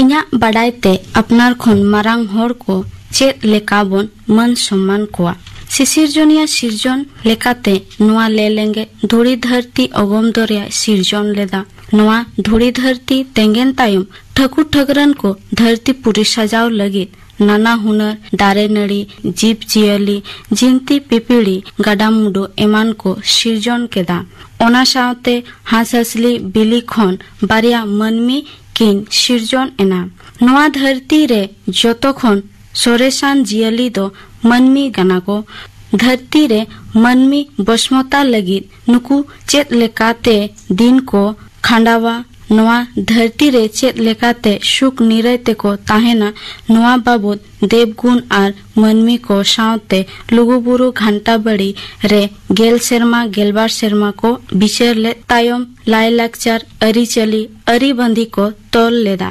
ᱤᱧᱟᱹᱜ ᱵᱟᱰᱟᱭ ᱛᱮ ᱟᱯᱱᱟᱨ ᱠᱷᱚᱱ ᱢᱟᱨᱟᱝ ᱦᱚᱲ ᱠᱚ ᱪᱮᱫ ᱞᱮᱠᱟ ᱵᱚᱱ ᱢᱟᱹᱱ ᱥᱚᱢᱢᱟᱱ ᱠᱚᱣᱟ? ᱥᱤᱥᱤᱨᱡᱚᱱᱤᱭᱟᱹ ᱥᱤᱨᱡᱚᱱ ᱞᱮᱠᱟᱛᱮ ᱱᱚᱣᱟ ᱞᱮᱞᱮᱸᱜᱮ ᱫᱷᱩᱲᱤ ᱫᱷᱟᱹᱨᱛᱤ ᱚᱜᱚᱢ ᱫᱚᱨᱭᱟᱭ ᱥᱤᱨᱡᱚᱱ ᱞᱮᱫᱟ᱾ ᱱᱚᱣᱟ ᱫᱷᱩᱲᱤ ᱫᱷᱟᱹᱨᱛᱤ ᱛᱮᱸᱜᱮᱱ ᱛᱟᱭᱚᱢ ᱴᱷᱟᱹᱠᱩᱨ ᱴᱷᱟᱹᱠᱨᱟᱹᱱ ᱠᱚ ᱫᱷᱟᱹᱨᱛᱤ ᱯᱩᱨᱤ ᱥᱟᱡᱟᱣ ᱞᱟᱹᱜᱤᱫ ᱱᱟᱱᱟ ᱦᱩᱱᱟᱹᱨ ᱫᱟᱨᱮ ᱱᱟᱹᱲᱤ, ᱡᱤᱵᱽ ᱡᱤᱭᱟᱹᱞᱤ, ᱡᱤᱱᱛᱤ ᱯᱤᱯᱤᱲᱤ, ᱜᱟᱰᱟ ᱢᱩᱰᱩ ᱮᱢᱟᱱ ᱠᱚ ᱥᱤᱨᱡᱚᱱ ᱠᱮᱫᱟ᱾ ᱚᱱᱟ ᱥᱟᱶᱛᱮ ᱦᱟᱸᱥᱦᱟᱸᱥᱞᱤ ᱵᱤᱞᱤ ᱠᱷᱚᱱ ᱵᱟᱨᱭᱟ ᱢᱟᱹᱱᱢᱤ ᱠᱤᱱ ᱥᱤᱨᱡᱚᱱ ᱮᱱᱟ᱾ ᱱᱚᱣᱟ ᱫᱷᱟᱹᱨᱛᱤ ᱨᱮ ᱡᱚᱛᱚ ᱠᱷᱚᱱ ᱥᱚᱨᱮᱥᱟᱱ ᱡᱤᱭᱟᱹᱞᱤ ᱫᱚ ᱢᱟᱹᱱᱢᱤ ᱠᱟᱱᱟ ᱠᱚ᱾ ᱫᱷᱟᱹᱨᱛᱤ ᱨᱮ ᱢᱟᱹᱱᱢᱤ ᱵᱚᱥᱢᱚᱛᱟ ᱞᱟᱹᱜᱤᱫ ᱱᱩᱠᱩ ᱪᱮᱫ ᱞᱮᱠᱟᱛᱮ ᱫᱤᱱ ᱠᱚ ᱠᱷᱟᱸᱰᱟᱣᱟ, ᱱᱚᱣᱟ ᱫᱷᱟᱹᱨᱛᱤ ᱨᱮ ᱪᱮᱫ ᱞᱮᱠᱟᱛᱮ ᱥᱩᱠ ᱱᱤᱨᱟᱹᱭ ᱛᱮᱠᱚ ᱛᱟᱦᱮᱱᱟ, ᱱᱚᱣᱟ ᱵᱟᱵᱚᱫ ᱫᱮᱵᱽᱜᱩᱱ ᱟᱨ ᱢᱟᱹᱱᱢᱤ ᱠᱚ ᱥᱟᱶᱛᱮ ᱞᱩᱜᱩᱵᱩᱨᱩ ᱜᱷᱟᱱᱴᱟᱵᱟᱲᱤ ᱨᱮ ᱜᱮᱞ ᱥᱮᱨᱢᱟ, ᱜᱮᱞᱵᱟᱨ ᱥᱮᱨᱢᱟ ᱠᱚ ᱵᱤᱪᱟᱹᱨ ᱞᱮᱫ ᱛᱟᱭᱚᱢ ᱞᱟᱭᱼᱞᱟᱠᱪᱟᱨ, ᱟᱹᱨᱤᱪᱟᱹᱞᱤ, ᱟᱹᱨᱤᱵᱟᱸᱫᱤ ᱠᱚ ᱛᱚᱞ ᱞᱮᱫᱟ᱾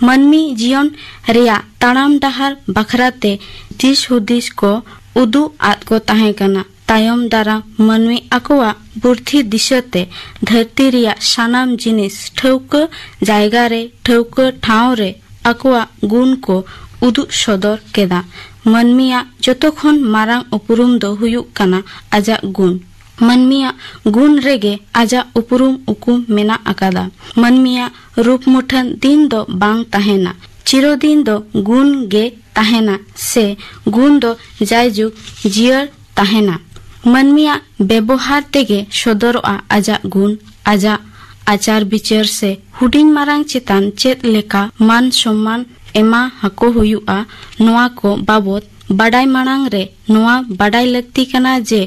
ᱢᱟᱹᱱᱢᱤ ᱡᱤᱭᱚᱱ ᱨᱮᱭᱟᱜ ᱛᱟᱲᱟᱢ ᱰᱟᱦᱟᱨ ᱵᱟᱠᱷᱨᱟᱛᱮ ᱫᱤᱥ ᱦᱩᱫᱤᱥ ᱠᱚ ᱩᱫᱩᱜ ᱟᱫ ᱠᱚ ᱛᱟᱦᱮᱸ ᱠᱟᱱᱟ᱾ ᱛᱟᱭᱚᱢ ᱫᱟᱨᱟᱢ ᱢᱟᱹᱱᱢᱤ ᱟᱠᱚᱣᱟᱜ ᱵᱩᱨᱫᱷᱤ ᱫᱤᱥᱟᱹᱛᱮ ᱫᱷᱟᱹᱨᱛᱤ ᱨᱮᱭᱟᱜ ᱥᱟᱱᱟᱢ ᱡᱤᱱᱤᱥ ᱴᱷᱟᱹᱣᱠᱟᱹ ᱡᱟᱭᱜᱟ ᱨᱮ, ᱴᱷᱟᱹᱣᱠᱟᱹ ᱴᱷᱟᱶ ᱨᱮ ᱟᱠᱚᱣᱟᱜ ᱜᱩᱱ ᱠᱚ ᱩᱫᱩᱜ ᱥᱚᱫᱚᱨ ᱠᱮᱫᱟ᱾ ᱢᱟᱹᱱᱢᱤᱭᱟᱜ ᱡᱚᱛᱚ ᱠᱷᱚᱱ ᱢᱟᱨᱟᱝ ᱩᱯᱨᱩᱢ ᱫᱚ ᱦᱩᱭᱩᱜ ᱠᱟᱱᱟ ᱟᱡᱟᱜ ᱜᱩᱱ᱾ ᱢᱟᱹᱱᱢᱤᱭᱟᱜ ᱜᱩᱱ ᱨᱮᱜᱮ ᱟᱡᱟᱜ ᱩᱯᱨᱩᱢ ᱩᱠᱩᱢ ᱢᱮᱱᱟᱜ ᱟᱠᱟᱫᱟ᱾ ᱢᱟᱹᱱᱢᱤᱭᱟᱜ ᱨᱩᱯ ᱢᱩᱴᱷᱟᱹᱱ ᱫᱤᱱ ᱫᱚ ᱵᱟᱝ ᱛᱟᱦᱮᱱᱟ᱾ ᱪᱤᱨᱚᱫᱤᱱ ᱫᱚ ᱜᱩᱱ ᱜᱮ ᱛᱟᱦᱮᱱᱟ, ᱥᱮ ᱜᱩᱱ ᱫᱚ ᱡᱟᱭᱡᱩᱜᱽ ᱡᱤᱭᱟᱹᱲ ᱛᱟᱦᱮᱱᱟ᱾ ᱢᱟᱹᱱᱢᱤᱭᱟᱜ ᱵᱮᱵᱚᱦᱟᱨ ᱛᱮᱜᱮ ᱥᱚᱫᱚᱨᱚᱜᱼᱟ ᱟᱡᱟᱜ ᱜᱩᱱ᱾ ᱟᱡᱟᱜ ᱟᱪᱟᱨ ᱵᱤᱪᱟᱹᱨ ᱥᱮ ᱦᱩᱰᱤᱧ ᱢᱟᱨᱟᱝ ᱪᱮᱛᱟᱱ ᱪᱮᱫ ᱞᱮᱠᱟ ᱢᱟᱱ ᱥᱚᱢᱢᱟᱱ ᱮᱢᱟ ᱟᱠᱚ ᱦᱩᱭᱩᱜᱼᱟ, ᱱᱚᱣᱟ ᱠᱚ ᱵᱟᱵᱚᱛ ᱵᱟᱰᱟᱭ ᱢᱟᱲᱟᱝ ᱨᱮ ᱱᱚᱣᱟ ᱵᱟᱰᱟᱭ ᱞᱟᱹᱠᱛᱤ ᱠᱟᱱᱟ ᱡᱮ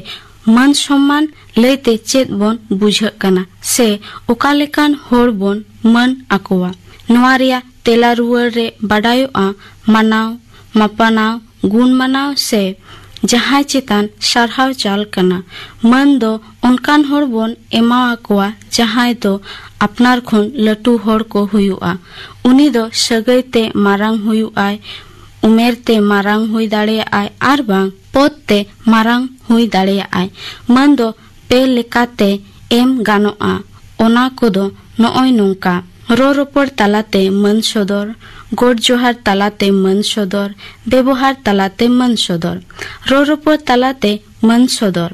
ᱢᱟᱹᱱ ᱥᱚᱢᱢᱟᱱ ᱞᱟᱹᱭᱛᱮ ᱪᱮᱫ ᱵᱚᱱ ᱵᱩᱡᱷᱟᱹᱜ ᱠᱟᱱᱟ ᱥᱮ ᱚᱠᱟ ᱞᱮᱠᱟᱱ ᱦᱚᱲ ᱵᱚᱱ ᱢᱟᱹᱱ ᱟᱠᱚᱣᱟ᱾ ᱱᱚᱣᱟ ᱨᱮᱭᱟᱜ ᱛᱮᱞᱟ ᱨᱩᱣᱟᱹᱲ ᱨᱮ ᱵᱟᱰᱟᱭᱚᱜᱼᱟ ᱢᱟᱱᱟᱣ, ᱢᱟᱯᱟᱱᱟᱣ, ᱜᱩᱱ ᱢᱟᱱᱟᱣ ᱥᱮ ᱡᱟᱦᱟᱸᱭ ᱪᱮᱛᱟᱱ ᱥᱟᱨᱦᱟᱣ ᱪᱟᱞ ᱠᱟᱱᱟ᱾ ᱢᱟᱹᱱ ᱫᱚ ᱚᱱᱠᱟᱱ ᱦᱚᱲ ᱵᱚᱱ ᱮᱢᱟᱣᱟᱠᱚᱣᱟ ᱡᱟᱦᱟᱸᱭ ᱫᱚ ᱟᱯᱱᱟᱨ ᱠᱷᱚᱱ ᱞᱟᱹᱴᱩ ᱦᱚᱲ ᱠᱚ ᱦᱩᱭᱩᱜᱼᱟ᱾ ᱩᱱᱤ ᱫᱚ ᱥᱟᱹᱜᱟᱹᱭ ᱛᱮ ᱢᱟᱨᱟᱝ ᱦᱩᱭᱩᱜᱼᱟᱭ, ᱩᱢᱮᱨ ᱛᱮ ᱢᱟᱨᱟᱝ ᱦᱩᱭ ᱫᱟᱲᱮᱭᱟᱜᱼᱟᱭ ᱟᱨ ᱵᱟᱝ ᱯᱚᱫ ᱛᱮ ᱢᱟᱨᱟᱝ ᱦᱩᱭ ᱫᱟᱲᱮᱭᱟᱜᱼᱟᱭ᱾ ᱢᱟᱹᱱ ᱫᱚ ᱯᱮ ᱞᱮᱠᱟᱛᱮ ᱮᱢ ᱜᱟᱱᱚᱜᱼᱟ᱾ ᱚᱱᱟ ᱠᱚᱫᱚ ᱱᱚᱜᱼᱚᱭ ᱱᱚᱝᱠᱟ: ᱨᱚᱲ ᱨᱚᱯᱚᱲ ᱛᱟᱞᱟᱛᱮ ᱢᱟᱹᱱ ᱥᱚᱫᱚᱨ, ᱜᱚᱰ ᱡᱚᱦᱟᱨ ᱛᱟᱞᱟᱛᱮ ᱢᱟᱹᱱ ᱥᱚᱫᱚᱨ, ᱵᱮᱵᱚᱦᱟᱨ ᱛᱟᱞᱟᱛᱮ ᱢᱟᱹᱱ ᱥᱚᱫᱚᱨ᱾ ᱨᱚᱲ ᱨᱚᱯᱚᱲ ᱛᱟᱞᱟᱛᱮ ᱢᱟᱹᱱ ᱥᱚᱫᱚᱨ᱾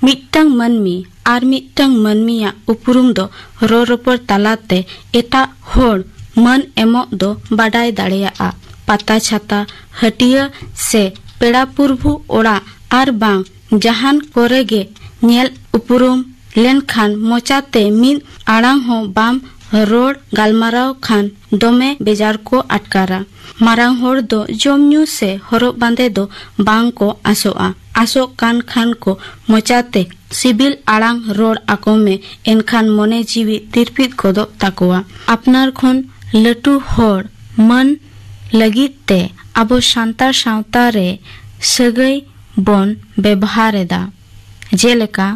ᱢᱤᱫᱴᱟᱝ ᱢᱟᱹᱱᱢᱤ ᱟᱨ ᱢᱤᱫᱴᱟᱝ ᱢᱟᱹᱱᱢᱤᱭᱟᱜ ᱩᱯᱨᱩᱢ ᱫᱚ ᱨᱚᱲ ᱨᱚᱯᱚᱲ ᱛᱟᱞᱟᱛᱮ ᱮᱴᱟᱜ ᱦᱚᱲ ᱢᱟᱹᱱ ᱮᱢᱚᱜ ᱫᱚ ᱵᱟᱰᱟᱭ ᱫᱟᱲᱮᱭᱟᱜᱼᱟ᱾ ᱯᱟᱛᱟ ᱪᱷᱟᱛᱟ, ᱦᱟᱹᱴᱤᱭᱟᱹ ᱥᱮ ᱯᱮᱲᱟ ᱯᱩᱨᱵᱷᱩ ᱚᱲᱟᱜ ᱟᱨ ᱵᱟᱝ ᱡᱟᱦᱟᱱ ᱠᱚᱨᱮ ᱜᱮ ᱧᱮᱞ ᱩᱯᱨᱩᱢ ᱞᱮᱱᱠᱷᱟᱱ ᱢᱚᱪᱟᱛᱮ ᱢᱤᱫ ᱟᱲᱟᱝ ᱦᱚᱸ ᱵᱟᱢ ᱨᱚᱲ ᱜᱟᱞᱢᱟᱨᱟᱣ ᱠᱷᱟᱱ ᱫᱚᱢᱮ ᱵᱮᱡᱟᱨ ᱠᱚ ᱟᱴᱠᱟᱨᱟ᱾ ᱢᱟᱨᱟᱝ ᱦᱚᱲ ᱫᱚ ᱡᱚᱢ ᱧᱩ ᱥᱮ ᱦᱚᱨᱚᱜ ᱵᱟᱸᱫᱮ ᱫᱚ ᱵᱟᱝ ᱠᱚ ᱟᱥᱚᱜᱼᱟ᱾ ᱟᱥᱚᱜ ᱠᱟᱱ ᱠᱷᱟᱱ ᱠᱚ ᱢᱚᱪᱟᱛᱮ ᱥᱤᱵᱤᱞ ᱟᱲᱟᱝ ᱨᱚᱲ ᱟᱠᱚ ᱢᱮ, ᱮᱱᱠᱷᱟᱱ ᱢᱚᱱᱮ ᱡᱤᱣᱤ ᱛᱤᱨᱯᱤᱫ ᱜᱚᱫᱚᱜ ᱛᱟᱠᱚᱣᱟ᱾ ᱟᱯᱱᱟᱨ ᱠᱷᱚᱱ ᱞᱟᱹᱴᱩ ᱦᱚᱲ ᱢᱟᱹᱱ ᱞᱟᱹᱜᱤᱫ ᱛᱮ ᱟᱵᱚ ᱥᱟᱱᱛᱟᱲ ᱥᱟᱶᱛᱟ ᱨᱮ ᱥᱟᱹᱜᱟᱹᱭ ᱵᱚᱱ ᱵᱮᱵᱚᱦᱟᱨ ᱮᱫᱟ, ᱡᱮᱞᱮᱠᱟ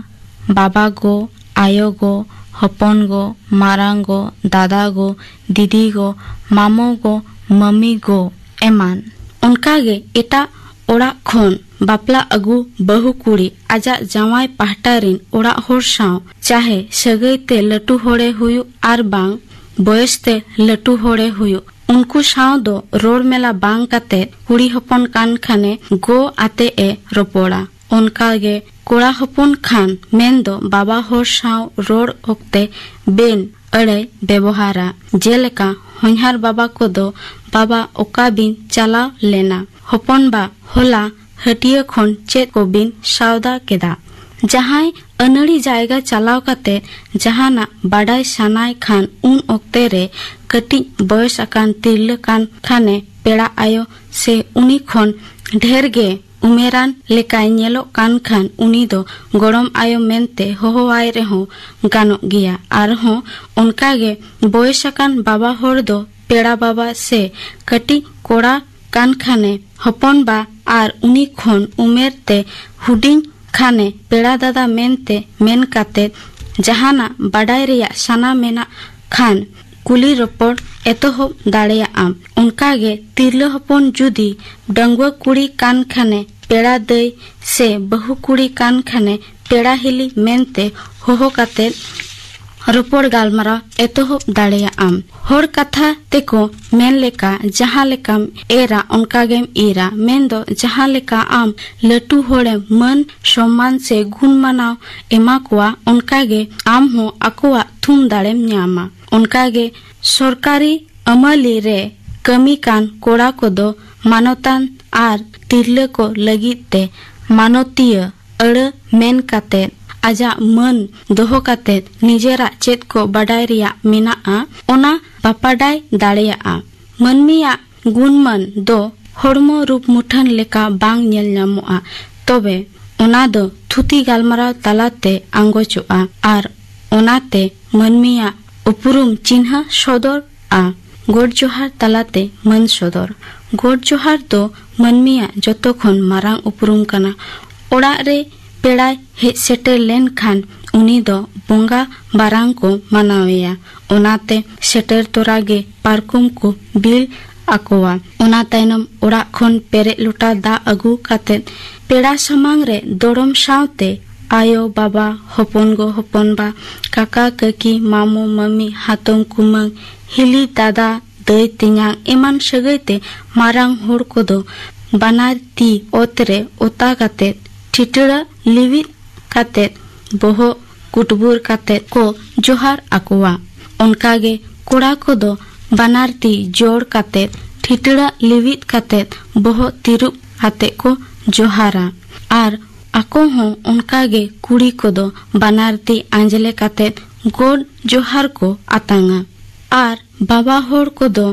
ᱵᱟᱵᱟ ᱜᱚ, ᱟᱭᱳ ᱜᱚ, ᱦᱚᱯᱚᱱ ᱜᱚ, ᱢᱟᱨᱟᱝ ᱜᱚ, ᱫᱟᱫᱟ ᱜᱚ, ᱫᱤᱫᱤ ᱜᱚ, ᱢᱟᱢᱚ ᱜᱚ, ᱢᱟᱹᱢᱤ ᱜᱚ ᱮᱢᱟᱱ᱾ ᱚᱱᱠᱟᱜᱮ ᱮᱴᱟᱜ ᱚᱲᱟᱜ ᱠᱷᱚᱱ ᱵᱟᱯᱞᱟ ᱟᱹᱜᱩ ᱵᱟᱹᱦᱩ ᱠᱩᱲᱤ ᱟᱡᱟᱜ ᱡᱟᱶᱟᱭ ᱯᱟᱦᱴᱟ ᱨᱤᱱ ᱚᱲᱟᱜ ᱦᱚᱲ ᱥᱟᱶ, ᱪᱟᱦᱮ ᱥᱟᱹᱜᱟᱹᱭ ᱛᱮ ᱞᱟᱹᱴᱩ ᱦᱚᱲᱮ ᱦᱩᱭᱩᱜ ᱟᱨ ᱵᱟᱝ ᱵᱚᱭᱮᱥ ᱛᱮ ᱞᱟᱹᱴᱩ ᱦᱚᱲᱮ ᱦᱩᱭᱩᱜ, ᱩᱱᱠᱩ ᱥᱟᱶ ᱫᱚ ᱨᱚᱲ ᱢᱮᱞᱟ ᱵᱟᱝ ᱠᱟᱛᱮ ᱠᱩᱲᱤ ᱦᱚᱯᱚᱱ ᱠᱟᱱ ᱠᱷᱟᱱᱮ ᱜᱚ ᱟᱛᱮ ᱮ ᱨᱚᱯᱚᱲᱟ᱾ ᱚᱱᱠᱟᱜᱮ ᱠᱚᱲᱟ ᱦᱚᱯᱚᱱ ᱠᱷᱟᱱ ᱢᱮᱱᱫᱚ ᱵᱟᱵᱟ ᱦᱚᱲ ᱥᱟᱶ ᱨᱚᱲ ᱚᱠᱛᱮ ᱵᱮᱱ ᱟᱹᱲᱟᱹᱭ ᱵᱮᱵᱚᱦᱟᱨᱟ᱾ ᱡᱮᱞᱮᱠᱟ ᱦᱚᱧᱦᱟᱨ ᱵᱟᱵᱟ ᱠᱚᱫᱚ, "ᱵᱟᱵᱟ, ᱚᱠᱟ ᱵᱤᱱ ᱪᱟᱞᱟᱣ ᱞᱮᱱᱟ?" ᱦᱚᱯᱚᱱ ᱵᱟ, "ᱦᱚᱞᱟ ᱦᱟᱹᱴᱤᱭᱟᱹ ᱠᱷᱚᱱ ᱪᱮᱫ ᱠᱚᱵᱤᱱ ᱥᱟᱣᱫᱟ ᱠᱮᱫᱟ?" ᱡᱟᱦᱟᱸᱭ ᱟᱹᱱᱟᱹᱲᱤ ᱡᱟᱭᱜᱟ ᱪᱟᱞᱟᱣ ᱠᱟᱛᱮ ᱡᱟᱦᱟᱱᱟᱜ ᱵᱟᱰᱟᱭ ᱥᱟᱱᱟᱭ ᱠᱷᱟᱱ, ᱩᱱ ᱚᱠᱛᱮ ᱨᱮ ᱠᱟᱹᱴᱤᱡ ᱵᱚᱭᱚᱥ ᱟᱠᱟᱱ ᱛᱤᱨᱞᱟᱹ ᱠᱟᱱ ᱠᱷᱟᱱᱮ ᱯᱮᱲᱟ ᱟᱭᱳ ᱥᱮ ᱩᱱᱤ ᱠᱷᱚᱱ ᱰᱷᱮᱨ ᱜᱮ ᱩᱢᱮᱨᱟᱱ ᱞᱮᱠᱟᱭ ᱧᱮᱞᱚᱜ ᱠᱟᱱ ᱠᱷᱟᱱ, ᱩᱱᱤ ᱫᱚ ᱜᱚᱲᱚᱢ ᱟᱭᱳ ᱢᱮᱱᱛᱮ ᱦᱚᱦᱚᱣᱟᱭ ᱨᱮᱦᱚᱸ ᱜᱟᱱᱚᱜ ᱜᱮᱭᱟ᱾ ᱟᱨᱦᱚᱸ ᱚᱱᱠᱟᱜᱮ ᱵᱚᱭᱮᱥ ᱟᱠᱟᱱ ᱵᱟᱵᱟ ᱦᱚᱲ ᱫᱚ ᱯᱮᱲᱟ ᱵᱟᱵᱟ ᱥᱮ ᱠᱟᱹᱴᱤᱡ ᱠᱚᱲᱟ ᱠᱟᱱ ᱠᱷᱟᱱᱮ ᱦᱚᱯᱚᱱ ᱵᱟ ᱟᱨ ᱩᱱᱤ ᱠᱷᱚᱱ ᱩᱢᱮᱨ ᱛᱮ ᱦᱩᱰᱤᱧ ᱠᱷᱟᱱᱮ ᱯᱮᱲᱟ ᱫᱟᱫᱟ ᱢᱮᱱᱛᱮ ᱢᱮᱱ ᱠᱟᱛᱮ ᱡᱟᱦᱟᱱᱟᱜ ᱵᱟᱰᱟᱭ ᱨᱮᱭᱟᱜ ᱥᱟᱱᱟ ᱢᱮᱱᱟᱜ ᱠᱷᱟᱱ ᱠᱩᱞᱤ ᱨᱚᱯᱚᱲ ᱮᱛᱚᱦᱚᱵ ᱫᱟᱲᱮᱭᱟᱜ ᱟᱢ᱾ ᱚᱱᱠᱟᱜᱮ ᱛᱤᱨᱞᱟᱹ ᱦᱚᱯᱚᱱ ᱡᱩᱫᱤ ᱰᱟᱺᱜᱩᱣᱟᱹ ᱠᱩᱲᱤ ᱠᱟᱱ ᱠᱷᱟᱱᱮ ᱯᱮᱲᱟ ᱫᱟᱹᱭ ᱥᱮ ᱵᱟᱹᱦᱩ ᱠᱩᱲᱤ ᱠᱟᱱ ᱠᱷᱟᱱᱮ ᱯᱮᱲᱟ ᱦᱤᱞᱤ ᱢᱮᱱᱛᱮ ᱦᱚᱦᱚ ᱠᱟᱛᱮ ᱨᱚᱯᱚᱲ ᱜᱟᱞᱢᱟᱨᱟᱣ ᱮᱛᱚᱦᱚᱵ ᱫᱟᱲᱮᱭᱟᱜ ᱟᱢ᱾ ᱦᱚᱲ ᱠᱟᱛᱷᱟ ᱛᱮᱠᱚ ᱢᱮᱱ ᱞᱮᱠᱟ, ᱡᱟᱦᱟᱸ ᱞᱮᱠᱟᱢ ᱮᱨᱟ ᱚᱱᱠᱟ ᱜᱮᱢ ᱤᱨᱟ, ᱢᱮᱱᱫᱚ ᱡᱟᱦᱟᱸ ᱞᱮᱠᱟ ᱟᱢ ᱞᱟᱹᱴᱩ ᱦᱚᱲᱮᱢ ᱢᱟᱹᱱ ᱥᱚᱢᱢᱟᱱ ᱥᱮ ᱜᱩᱱ ᱢᱟᱱᱟᱣ ᱮᱢᱟ ᱠᱚᱣᱟ, ᱚᱱᱠᱟ ᱜᱮ ᱟᱢ ᱦᱚᱸ ᱟᱠᱚᱣᱟᱜ ᱛᱷᱩᱢ ᱫᱟᱲᱮᱢ ᱧᱟᱢᱟ᱾ ᱚᱱᱠᱟ ᱜᱮ ᱥᱚᱨᱠᱟᱨᱤ ᱟᱹᱢᱟᱹᱞᱤ ᱨᱮ ᱠᱟᱹᱢᱤ ᱠᱟᱱ ᱠᱚᱲᱟ ᱠᱚᱫᱚ ᱢᱟᱱᱚᱛᱟᱱ ᱟᱨ ᱛᱤᱨᱞᱟᱹ ᱠᱚ ᱞᱟᱹᱜᱤᱫ ᱛᱮ ᱢᱟᱱᱚᱛᱤᱭᱟᱹ ᱟᱹᱲᱟᱹ ᱢᱮᱱ ᱠᱟᱛᱮ ᱟᱡᱟᱜ ᱢᱟᱹᱱ ᱫᱚᱦᱚ ᱠᱟᱛᱮ ᱱᱤᱡᱮᱨᱟᱜ ᱪᱮᱫ ᱠᱚ ᱵᱟᱰᱟᱭ ᱨᱮᱭᱟᱜ ᱢᱮᱱᱟᱜᱼᱟ, ᱚᱱᱟ ᱵᱟᱯᱟᱰᱟᱭ ᱫᱟᱲᱮᱭᱟᱜᱼᱟ᱾ ᱢᱟᱹᱱᱢᱤᱭᱟᱜ ᱜᱩᱱᱢᱟᱹᱱ ᱫᱚ ᱦᱚᱲᱢᱚ ᱨᱩᱯ ᱢᱩᱴᱷᱟᱹᱱ ᱞᱮᱠᱟ ᱵᱟᱝ ᱧᱮᱞ ᱧᱟᱢᱚᱜᱼᱟ, ᱛᱚᱵᱮ ᱚᱱᱟ ᱫᱚ ᱛᱷᱩᱛᱤ ᱜᱟᱞᱢᱟᱨᱟᱣ ᱛᱟᱞᱟᱛᱮ ᱟᱸᱜᱚᱪᱚᱜᱼᱟ ᱟᱨ ᱚᱱᱟᱛᱮ ᱢᱟᱹᱱᱢᱤᱭᱟᱜ ᱩᱯᱨᱩᱢ ᱪᱤᱱᱦᱟᱹ ᱥᱚᱫᱚᱨ ᱟ᱾ ᱜᱚᱰ ᱡᱚᱦᱟᱨ ᱛᱟᱞᱟᱛᱮ ᱢᱟᱹᱱ ᱥᱚᱫᱚᱨ᱾ ᱜᱚᱰ ᱡᱚᱦᱟᱨ ᱫᱚ ᱢᱟᱹᱱᱢᱤᱭᱟᱜ ᱡᱚᱛᱚ ᱠᱷᱚᱱ ᱢᱟᱨᱟᱝ ᱩᱯᱨᱩᱢ ᱠᱟᱱᱟ᱾ ᱚᱲᱟᱜ ᱨᱮ ᱯᱮᱲᱟᱭ ᱦᱮᱡ ᱥᱮᱴᱮᱨ ᱞᱮᱱᱠᱷᱟᱱ ᱩᱱᱤ ᱫᱚ ᱵᱚᱸᱜᱟ ᱵᱟᱨᱟᱝ ᱠᱚ ᱢᱟᱱᱟᱣᱮᱭᱟ᱾ ᱚᱱᱟᱛᱮ ᱥᱮᱴᱮᱨ ᱛᱚᱨᱟ ᱜᱮ ᱯᱟᱨᱠᱚᱢ ᱠᱚ ᱵᱤᱞ ᱟᱠᱚᱣᱟ᱾ ᱚᱱᱟ ᱛᱟᱭᱱᱚᱢ ᱚᱲᱟᱜ ᱠᱷᱚᱱ ᱯᱮᱨᱮᱡ ᱞᱚᱴᱟ ᱫᱟᱜ ᱟᱹᱜᱩ ᱠᱟᱛᱮ ᱯᱮᱲᱟ ᱥᱟᱢᱟᱝ ᱨᱮ ᱫᱚᱲᱚᱢ ᱥᱟᱶᱛᱮ ᱟᱭᱳ, ᱵᱟᱵᱟ, ᱦᱚᱯᱚᱱ ᱜᱚ, ᱦᱚᱯᱚᱱ ᱵᱟ, ᱠᱟᱠᱟ, ᱠᱟᱹᱠᱤ, ᱢᱟᱢᱚ, ᱢᱟᱹᱢᱤ, ᱦᱟᱛᱚᱢ, ᱠᱩᱢᱟᱹᱝ, ᱦᱤᱞᱤ, ᱫᱟᱫᱟ, ᱫᱟᱹᱭ, ᱛᱮᱧᱟᱝ ᱮᱢᱟᱱ ᱥᱟᱹᱜᱟᱹᱭ ᱛᱮ ᱢᱟᱨᱟᱝ ᱦᱚᱲ ᱠᱚᱫᱚ ᱵᱟᱱᱟᱨ ᱛᱤ ᱚᱛ ᱨᱮ ᱚᱛᱟ ᱠᱟᱛᱮ ᱴᱷᱤᱴᱲᱟᱹ ᱞᱤᱣᱤᱫ ᱠᱟᱛᱮ ᱵᱚᱦᱚᱜ ᱠᱩᱴᱵᱩᱨ ᱠᱟᱛᱮ ᱠᱚ ᱡᱚᱦᱟᱨ ᱟᱠᱚᱣᱟ᱾ ᱚᱱᱠᱟᱜᱮ ᱠᱚᱲᱟ ᱠᱚᱫᱚ ᱵᱟᱱᱟᱨ ᱛᱤ ᱡᱚᱲ ᱠᱟᱛᱮ ᱴᱷᱤᱴᱲᱟᱹ ᱞᱤᱣᱤᱫ ᱠᱟᱛᱮ ᱵᱚᱦᱚᱜ ᱛᱤᱨᱩᱵ ᱟᱛᱮ ᱠᱚ ᱡᱚᱦᱟᱨᱟ᱾ ᱟᱨ ᱟᱠᱚ ᱦᱚᱸ ᱚᱱᱠᱟᱜᱮ ᱠᱩᱲᱤ ᱠᱚᱫᱚ ᱵᱟᱱᱟᱨ ᱛᱤ ᱟᱸᱡᱽᱞᱮ ᱠᱟᱛᱮ ᱜᱚᱰ ᱡᱚᱦᱟᱨ ᱠᱚ ᱟᱛᱟᱝᱟ᱾ ᱟᱨ ᱵᱟᱵᱟ ᱦᱚᱲ ᱠᱚᱫᱚ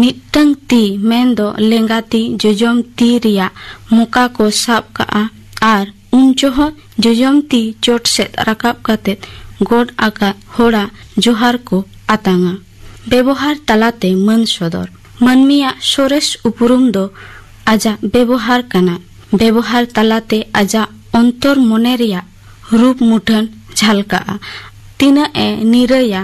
ᱢᱤᱫᱴᱟᱝ ᱛᱤ, ᱢᱮᱱᱫᱚ ᱞᱮᱸᱜᱟ ᱛᱤ, ᱡᱚᱡᱚᱢ ᱛᱤ ᱨᱮᱭᱟᱜ ᱢᱚᱠᱟ ᱠᱚ ᱥᱟᱵ ᱠᱟᱜᱼᱟ ᱟᱨ ᱩᱱ ᱡᱚᱦᱚᱜ ᱡᱚᱡᱚᱢ ᱛᱤ ᱪᱚᱴ ᱥᱮᱫ ᱨᱟᱠᱟᱵ ᱠᱟᱛᱮ ᱜᱚᱰ ᱟᱠᱟᱫ ᱦᱚᱲᱟᱜ ᱡᱚᱦᱟᱨ ᱠᱚ ᱟᱛᱟᱝᱟ᱾ ᱵᱮᱵᱚᱦᱟᱨ ᱛᱟᱞᱟᱛᱮ ᱢᱟᱹᱱ ᱥᱚᱫᱚᱨ᱾ ᱢᱟᱹᱱᱢᱤᱭᱟᱜ ᱥᱚᱨᱮᱥ ᱩᱯᱨᱩᱢ ᱫᱚ ᱟᱡᱟᱜ ᱵᱮᱵᱚᱦᱟᱨ ᱠᱟᱱᱟ᱾ ᱵᱮᱵᱚᱦᱟᱨ ᱛᱟᱞᱟᱛᱮ ᱟᱡᱟᱜ ᱚᱱᱛᱚᱨ ᱢᱚᱱᱮ ᱨᱮᱭᱟᱜ ᱨᱩᱯ ᱢᱩᱴᱷᱟᱹᱱ ᱡᱷᱟᱞᱠᱟᱜᱼᱟ᱾ ᱛᱤᱱᱟᱹᱜ ᱮ ᱱᱤᱨᱟᱹᱭᱟ,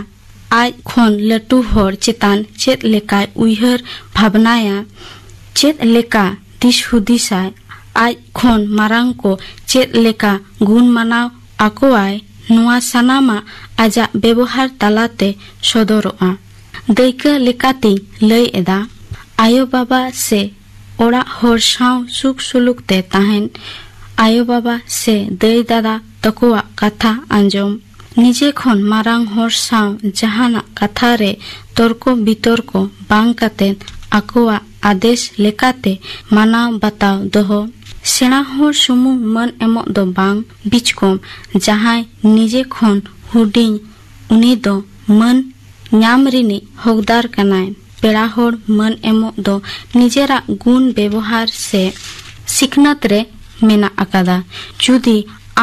ᱟᱡ ᱠᱷᱚᱱ ᱞᱟᱹᱴᱩ ᱦᱚᱲ ᱪᱮᱛᱟᱱ ᱪᱮᱫ ᱞᱮᱠᱟᱭ ᱩᱭᱦᱟᱹᱨ ᱵᱷᱟᱵᱽᱱᱟᱭᱟ, ᱪᱮᱫ ᱞᱮᱠᱟ ᱫᱤᱥ ᱦᱩᱫᱤᱥᱟᱭ, ᱟᱡ ᱠᱷᱚᱱ ᱢᱟᱨᱟᱝ ᱠᱚ ᱪᱮᱫ ᱞᱮᱠᱟ ᱜᱩᱱ ᱢᱟᱱᱟᱣ ᱟᱠᱚᱣᱟᱭ, ᱱᱚᱣᱟ ᱥᱟᱱᱟᱢᱟᱜ ᱟᱡᱟᱜ ᱵᱮᱵᱚᱦᱟᱨ ᱛᱟᱞᱟᱛᱮ ᱥᱚᱫᱚᱨᱚᱜᱼᱟ᱾ ᱫᱟᱹᱭᱠᱟᱹ ᱞᱮᱠᱟᱛᱮᱧ ᱞᱟᱹᱭ ᱮᱫᱟ, ᱟᱭᱳ ᱵᱟᱵᱟ ᱥᱮ ᱚᱲᱟᱜ ᱦᱚᱲ ᱥᱟᱶ ᱥᱩᱠ ᱥᱩᱞᱩᱠ ᱛᱮ ᱛᱟᱦᱮᱱ, ᱟᱭᱳ ᱵᱟᱵᱟ ᱥᱮ ᱫᱟᱹᱭ ᱫᱟᱫᱟ ᱛᱟᱠᱚᱣᱟᱜ ᱠᱟᱛᱷᱟ ᱟᱸᱡᱚᱢ, ᱱᱤᱡᱮ ᱠᱷᱚᱱ ᱢᱟᱨᱟᱝ ᱦᱚᱲ ᱥᱟᱶ ᱡᱟᱦᱟᱱᱟᱜ ᱠᱟᱛᱷᱟ ᱨᱮ ᱛᱚᱨᱠᱚ ᱵᱤᱛᱚᱨᱠᱚ ᱵᱟᱝ ᱠᱟᱛᱮ ᱟᱠᱚᱣᱟᱜ ᱟᱫᱮᱥ ᱞᱮᱠᱟᱛᱮ ᱢᱟᱱᱟᱣ ᱵᱟᱛᱟᱣ ᱫᱚᱦᱚ᱾ ᱥᱮᱬᱟ ᱦᱚᱲ ᱥᱩᱢᱩᱝ ᱢᱟᱹᱱ ᱮᱢᱚᱜ ᱫᱚ ᱵᱟᱝ, ᱵᱤᱪᱠᱚᱢ ᱡᱟᱦᱟᱸᱭ ᱱᱤᱡᱮ ᱠᱷᱚᱱ ᱦᱩᱰᱤᱧ, ᱩᱱᱤ ᱫᱚ ᱢᱟᱹᱱ ᱧᱟᱢ ᱨᱤᱱᱤᱡ ᱦᱚᱠᱫᱟᱨ ᱠᱟᱱᱟᱭ᱾ ᱯᱮᱲᱟ ᱦᱚᱲ ᱢᱟᱹᱱ ᱮᱢᱚᱜ ᱫᱚ ᱱᱤᱡᱮᱨᱟᱜ ᱜᱩᱱ ᱵᱮᱵᱚᱦᱟᱨ ᱥᱮ ᱥᱤᱠᱷᱱᱟᱹᱛ ᱨᱮ ᱢᱮᱱᱟᱜ ᱟᱠᱟᱫᱟ᱾ ᱡᱩᱫᱤ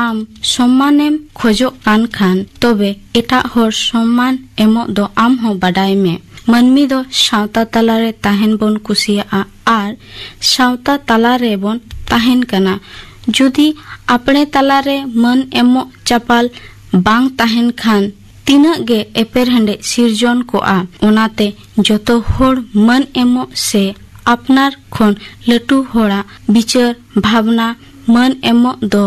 ᱟᱢ ᱥᱚᱢᱢᱟᱱᱮᱢ ᱠᱷᱚᱡᱚᱜ ᱠᱟᱱ ᱠᱷᱟᱱ, ᱛᱚᱵᱮ ᱮᱴᱟᱜ ᱦᱚᱲ ᱥᱚᱢᱢᱟᱱ ᱮᱢᱚᱜ ᱫᱚ ᱟᱢ ᱦᱚᱸ ᱵᱟᱰᱟᱭ ᱢᱮ᱾ ᱢᱟᱹᱱᱢᱤ ᱫᱚ ᱥᱟᱶᱛᱟ ᱛᱟᱞᱟᱨᱮ ᱛᱟᱦᱮᱱ ᱵᱚᱱ ᱠᱩᱥᱤᱭᱟᱜᱼᱟ ᱟᱨ ᱥᱟᱶᱛᱟ ᱛᱟᱞᱟ ᱨᱮᱵᱚᱱ ᱛᱟᱦᱮᱱ ᱠᱟᱱᱟ᱾ ᱡᱩᱫᱤ ᱟᱯᱲᱮ ᱛᱟᱞᱟᱨᱮ ᱢᱟᱹᱱ ᱮᱢᱚᱜ ᱪᱟᱯᱟᱞ ᱵᱟᱝ ᱛᱟᱦᱮᱱ ᱠᱷᱟᱱ, ᱛᱤᱱᱟᱹᱜ ᱜᱮ ᱮᱯᱮᱨᱦᱮᱸᱰᱮᱡ ᱥᱤᱨᱡᱚᱱ ᱠᱚᱜᱼᱟ᱾ ᱚᱱᱟᱛᱮ ᱡᱚᱛᱚ ᱦᱚᱲ ᱢᱟᱹᱱ ᱮᱢᱚᱜ ᱥᱮ ᱟᱯᱱᱟᱨ ᱠᱷᱚᱱ ᱞᱟᱹᱴᱩ ᱦᱚᱲᱟᱜ ᱵᱤᱪᱟᱹᱨ ᱵᱷᱟᱵᱽᱱᱟ ᱢᱟᱹᱱ ᱮᱢᱚᱜ ᱫᱚ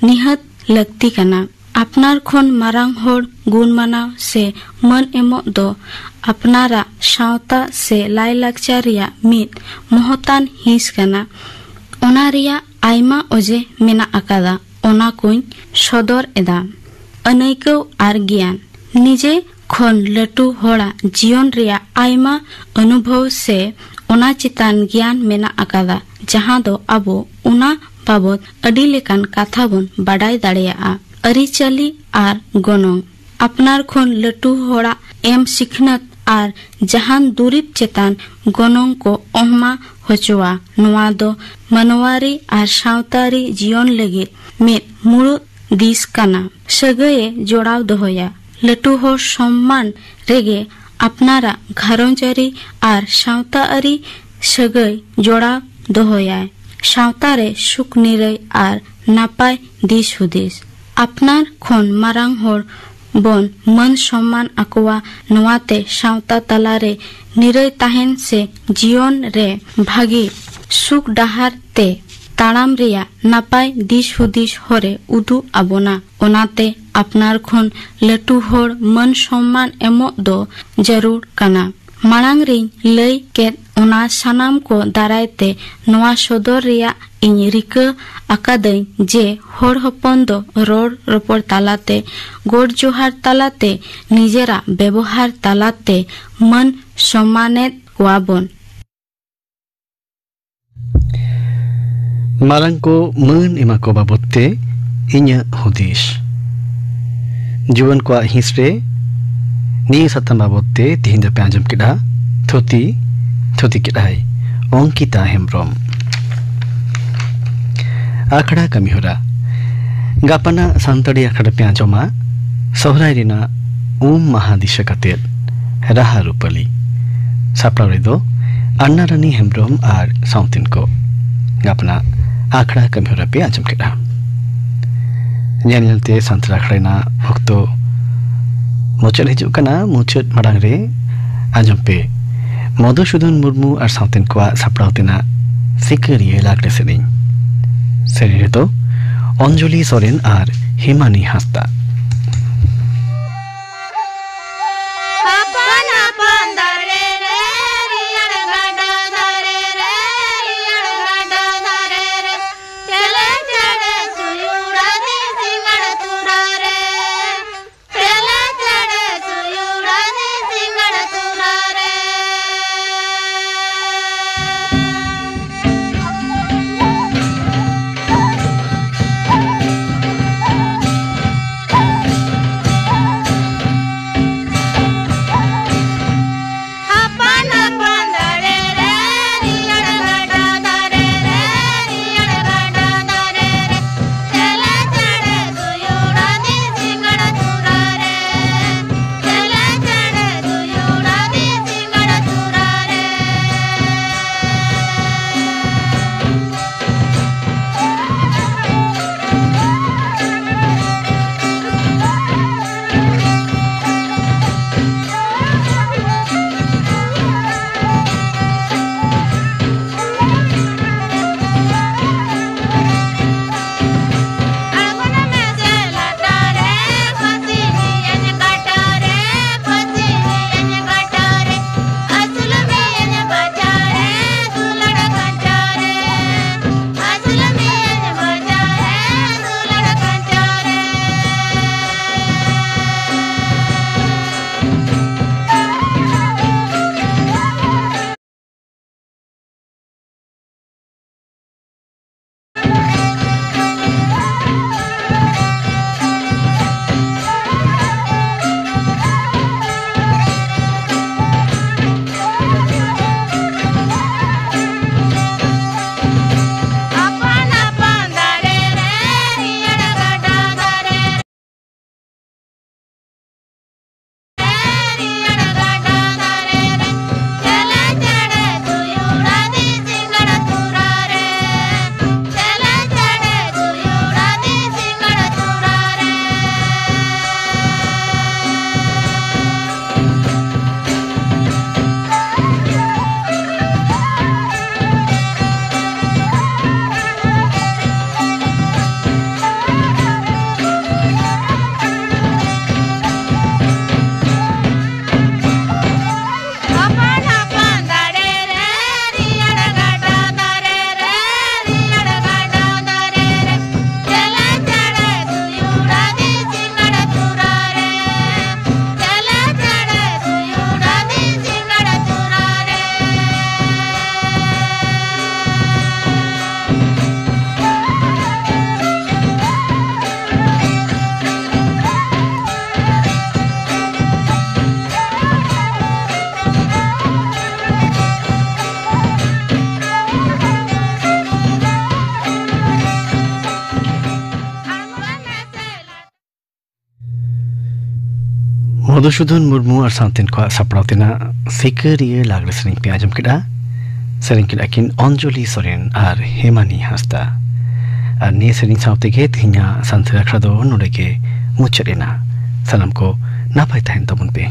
ᱱᱤᱦᱟᱹᱛ ᱞᱟᱹᱠᱛᱤ ᱠᱟᱱᱟ᱾ ᱟᱯᱱᱟᱨ ᱠᱷᱚᱱ ᱢᱟᱨᱟᱝ ᱦᱚᱲ ᱜᱩᱱ ᱢᱟᱱᱟᱣ ᱥᱮ ᱢᱟᱹᱱ ᱮᱢᱚᱜ ᱫᱚ ᱟᱯᱱᱟᱨᱟᱜ ᱥᱟᱶᱛᱟ ᱥᱮ ᱞᱟᱭᱼᱞᱟᱠᱪᱟᱨ ᱨᱮᱭᱟᱜ ᱢᱤᱫ ᱢᱚᱦᱚᱛᱟᱱ ᱦᱤᱸᱥ ᱠᱟᱱᱟ᱾ ᱚᱱᱟ ᱨᱮᱭᱟᱜ ᱟᱭᱢᱟ ᱚᱡᱮ ᱢᱮᱱᱟᱜ ᱟᱠᱟᱫᱟ, ᱚᱱᱟ ᱠᱚᱧ ᱥᱚᱫᱚᱨ ᱮᱫᱟ᱾ ᱟᱹᱱᱟᱹᱭᱠᱟᱹᱣ ᱟᱨ ᱜᱮᱭᱟᱱ᱾ ᱱᱤᱡᱮ ᱠᱷᱚᱱ ᱞᱟᱹᱴᱩ ᱦᱚᱲᱟᱜ ᱡᱤᱭᱚᱱ ᱨᱮᱭᱟᱜ ᱟᱭᱢᱟ ᱚᱱᱩᱵᱷᱚᱵ ᱥᱮ ᱚᱱᱟ ᱪᱮᱛᱟᱱ ᱜᱮᱭᱟᱱ ᱢᱮᱱᱟᱜ ᱟᱠᱟᱫᱟ, ᱡᱟᱦᱟᱸ ᱫᱚ ᱟᱵᱚ ᱚᱱᱟ ᱵᱟᱵᱚᱛ ᱟᱹᱰᱤ ᱞᱮᱠᱟᱱ ᱠᱟᱛᱷᱟ ᱵᱚᱱ ᱵᱟᱰᱟᱭ ᱫᱟᱲᱮᱭᱟᱜᱼᱟ᱾ ᱟᱹᱨᱤᱪᱟᱹᱞᱤ ᱟᱨ ᱜᱚᱱᱚᱝ᱾ ᱟᱯᱱᱟᱨ ᱠᱷᱚᱱ ᱞᱟᱹᱴᱩ ᱦᱚᱲᱟᱜ ᱮᱢ ᱥᱤᱠᱷᱱᱟᱹᱛ ᱟᱨ ᱡᱟᱦᱟᱱ ᱫᱩᱨᱤᱵ ᱪᱮᱛᱟᱱ ᱜᱚᱱᱚᱝ ᱠᱚ ᱚᱦᱢᱟ ᱦᱚᱪᱚᱣᱟ᱾ ᱱᱚᱣᱟ ᱫᱚ ᱢᱟᱱᱣᱟᱨᱤ ᱟᱨ ᱥᱟᱶᱛᱟᱨᱤ ᱡᱤᱭᱚᱱ ᱞᱟᱹᱜᱤᱫ ᱢᱤᱫ ᱢᱩᱲᱩᱫ ᱫᱤᱥ ᱠᱟᱱᱟ᱾ ᱥᱟᱹᱜᱟᱹᱭᱮ ᱡᱚᱲᱟᱣ ᱫᱚᱦᱚᱭᱟ᱾ ᱞᱟᱹᱴᱩ ᱦᱚᱲ ᱥᱚᱢᱢᱟᱱ ᱨᱮᱜᱮ ᱟᱯᱱᱟᱨᱟᱜ ᱜᱷᱟᱨᱚᱸᱡᱽᱟᱹᱨᱤ ᱟᱨ ᱥᱟᱶᱛᱟ ᱟᱹᱨᱤ ᱥᱟᱹᱜᱟᱹᱭ ᱡᱚᱲᱟᱣ ᱫᱚᱦᱚᱭᱟᱭ᱾ ᱥᱟᱶᱛᱟ ᱨᱮ ᱥᱩᱠ ᱱᱤᱨᱟᱹᱭ ᱟᱨ ᱱᱟᱯᱟᱭ ᱫᱤᱥ ᱦᱩᱫᱤᱥ᱾ ᱟᱯᱱᱟᱨ ᱠᱷᱚᱱ ᱢᱟᱨᱟᱝ ᱦᱚᱲ ᱵᱚᱱ ᱢᱟᱹᱱ ᱥᱚᱢᱢᱟᱱ ᱟᱠᱚᱣᱟ᱾ ᱱᱚᱣᱟᱛᱮ ᱥᱟᱶᱛᱟ ᱛᱟᱞᱟᱨᱮ ᱱᱤᱨᱟᱹᱭ ᱛᱟᱦᱮᱱ ᱥᱮ ᱡᱤᱭᱚᱱ ᱨᱮ ᱵᱷᱟᱹᱜᱤ ᱥᱩᱠ ᱰᱟᱦᱟᱨ ᱛᱮ ᱛᱟᱲᱟᱢ ᱨᱮᱭᱟᱜ ᱱᱟᱯᱟᱭ ᱫᱤᱥ ᱦᱩᱫᱤᱥ ᱦᱚᱨᱮ ᱩᱫᱩᱜ ᱟᱵᱚᱱᱟ᱾ ᱚᱱᱟᱛᱮ ᱟᱯᱱᱟᱨ ᱠᱷᱚᱱ ᱞᱟᱹᱴᱩ ᱦᱚᱲ ᱢᱟᱹᱱ ᱥᱚᱢᱢᱟᱱ ᱮᱢᱚᱜ ᱫᱚ ᱡᱟᱹᱨᱩᱲ ᱠᱟᱱᱟ᱾ ᱢᱟᱲᱟᱝ ᱨᱤᱧ ᱞᱟᱹᱭ ᱠᱮᱫ, ᱚᱱᱟ ᱥᱟᱱᱟᱢ ᱠᱚ ᱫᱟᱨᱟᱭ ᱛᱮ ᱱᱚᱣᱟ ᱥᱚᱫᱚᱨ ᱨᱮᱭᱟᱜ ᱤᱧ ᱨᱤᱠᱟᱹ ᱟᱠᱟᱫᱟᱹᱧ ᱡᱮ ᱦᱚᱲ ᱦᱚᱯᱚᱱ ᱫᱚ ᱨᱚᱲ ᱨᱚᱯᱚᱲ ᱛᱟᱞᱟᱛᱮ, ᱜᱚᱰ ᱡᱚᱦᱟᱨ ᱛᱟᱞᱟᱛᱮ, ᱱᱤᱡᱮᱨᱟᱜ ᱵᱮᱵᱚᱦᱟᱨ ᱛᱟᱞᱟᱛᱮ ᱢᱟᱹᱱ ᱥᱚᱢᱢᱟᱱᱮᱫ ᱠᱚᱣᱟ ᱵᱚᱱ᱾ ᱢᱟᱨᱟᱝ ᱠᱚ ᱢᱟᱹᱱ ᱮᱢᱟ ᱠᱚ ᱵᱟᱵᱚᱫ ᱛᱮ ᱤᱧᱟᱹᱜ ᱦᱩᱫᱤᱥ᱾ ᱡᱩᱣᱟᱹᱱ ᱠᱚᱣᱟᱜ ᱦᱤᱸᱥ ᱨᱮ ᱱᱤᱭᱟᱹ ᱥᱟᱛᱟᱢ ᱵᱟᱵᱚᱫ ᱛᱮ ᱛᱤᱦᱤᱧ ᱫᱚᱯᱮ ᱟᱸᱡᱚᱢ ᱠᱮᱫᱟ ᱛᱷᱩᱛᱤ, ᱛᱷᱩᱛᱤ ᱠᱮᱫᱟᱭ ᱚᱝᱠᱤᱛᱟ ᱦᱮᱢᱵᱨᱚᱢ᱾ ᱟᱠᱷᱲᱟ ᱠᱟᱹᱢᱤᱦᱚᱨᱟ᱾ ᱜᱟᱯᱟᱱᱟᱜ ᱥᱟᱱᱛᱟᱲᱤ ᱟᱠᱷᱲᱟ ᱯᱮ ᱟᱸᱡᱚᱢᱟ ᱥᱚᱦᱨᱟᱭ ᱨᱮᱱᱟᱜ ᱩᱢ ᱢᱟᱦᱟ ᱫᱤᱥᱟᱹ ᱠᱟᱛᱮᱫ ᱨᱟᱦᱟ ᱨᱩᱯᱟᱹᱞᱤ᱾ ᱥᱟᱯᱲᱟᱣ ᱨᱮᱫᱚ ᱟᱱᱱᱟ ᱨᱟᱱᱤ ᱦᱮᱢᱵᱨᱚᱢ ᱟᱨ ᱥᱟᱶᱛᱮᱱ ᱠᱚ᱾ ᱜᱟᱯᱟᱱᱟᱜ ᱟᱠᱷᱲᱟ ᱠᱟᱹᱢᱤᱦᱚᱨᱟ ᱯᱮ ᱟᱸᱡᱚᱢ ᱠᱮᱫᱟ᱾ ᱧᱮᱞ ᱧᱮᱞᱛᱮ ᱥᱟᱱᱛᱟᱲ ᱟᱠᱷᱲᱟ ᱨᱮᱱᱟᱜ ᱚᱠᱛᱚ ᱢᱩᱪᱟᱹᱫ ᱦᱤᱡᱩᱜ ᱠᱟᱱᱟ᱾ ᱢᱩᱪᱟᱹᱫ ᱢᱟᱲᱟᱝ ᱨᱮ ᱟᱸᱡᱚᱢ ᱯᱮ ᱢᱚᱫᱷᱩᱥᱩᱫᱚᱱ ᱢᱩᱨᱢᱩ ᱟᱨ ᱥᱟᱶᱛᱮᱱ ᱠᱚᱣᱟᱜ ᱥᱟᱯᱲᱟᱣ ᱛᱮᱱᱟᱜ ᱥᱤᱠᱟᱹᱨᱤᱭᱟᱹ ᱞᱟᱜᱽᱲᱮ ᱥᱮᱨᱮᱧ᱾ ᱥᱮᱨᱮᱧ ᱨᱮᱫᱚ ᱚᱧᱡᱚᱞᱤ ᱥᱚᱨᱮᱱ ᱟᱨ ᱦᱤᱢᱟᱱᱤ ᱦᱟᱸᱥᱫᱟ᱾ ᱟᱯᱟᱱ ᱟᱯᱟᱱ ᱫᱟᱨᱮ ᱨᱮ, ᱨᱮᱭᱟᱲ ᱜᱟᱰᱟ ᱫᱟᱨᱮ ᱨᱮ, ᱨᱮᱭᱟᱲ ᱜᱟᱰᱟ ᱫᱟᱨᱮ ᱨᱮ, ᱪᱮᱞᱮ ᱪᱮᱬᱮ ᱥᱩᱭᱩᱲ ᱟᱹᱫᱤ ᱥᱤᱸᱜᱟᱲ ᱛᱩᱨᱟ ᱨᱮ᱾ ᱪᱮᱞᱮ ᱪᱮᱬᱮ ᱥᱩᱭᱩᱲ ᱟᱹᱫᱤ ᱥᱤᱸᱜᱟᱲ ᱛᱩᱨᱟ ᱨᱮ᱾ ᱢᱚᱫᱷᱩᱥᱩᱫᱷᱚᱱ ᱢᱩᱨᱢᱩ ᱟᱨ ᱥᱟᱶᱛᱮᱱ ᱠᱚᱣᱟᱜ ᱥᱟᱯᱲᱟᱣ ᱛᱮᱱᱟᱜ ᱥᱤᱠᱟᱹᱨᱤᱭᱟᱹ ᱞᱟᱜᱽᱲᱮ ᱥᱮᱨᱮᱧ ᱯᱮ ᱟᱸᱡᱚᱢ ᱠᱮᱫᱟ᱾ ᱥᱮᱨᱮᱧ ᱠᱮᱫᱟ ᱠᱤᱱ ᱚᱧᱡᱚᱞᱤ ᱥᱚᱨᱮᱱ ᱟᱨ ᱦᱮᱢᱟᱱᱤ ᱦᱟᱸᱥᱫᱟ᱾ ᱟᱨ ᱱᱤᱭᱟᱹ ᱥᱮᱨᱮᱧ ᱥᱟᱶ ᱛᱮᱜᱮ ᱛᱮᱦᱮᱧᱟᱜ ᱥᱟᱱᱛᱟᱲᱤ ᱟᱠᱷᱲᱟ ᱫᱚ ᱱᱚᱰᱮ ᱜᱮ ᱢᱩᱪᱟᱹᱫ ᱮᱱᱟ᱾ ᱥᱟᱱᱟᱢ ᱠᱚ ᱱᱟᱯᱟᱭ ᱛᱟᱦᱮᱱ ᱛᱟᱵᱚᱱ ᱯᱮ᱾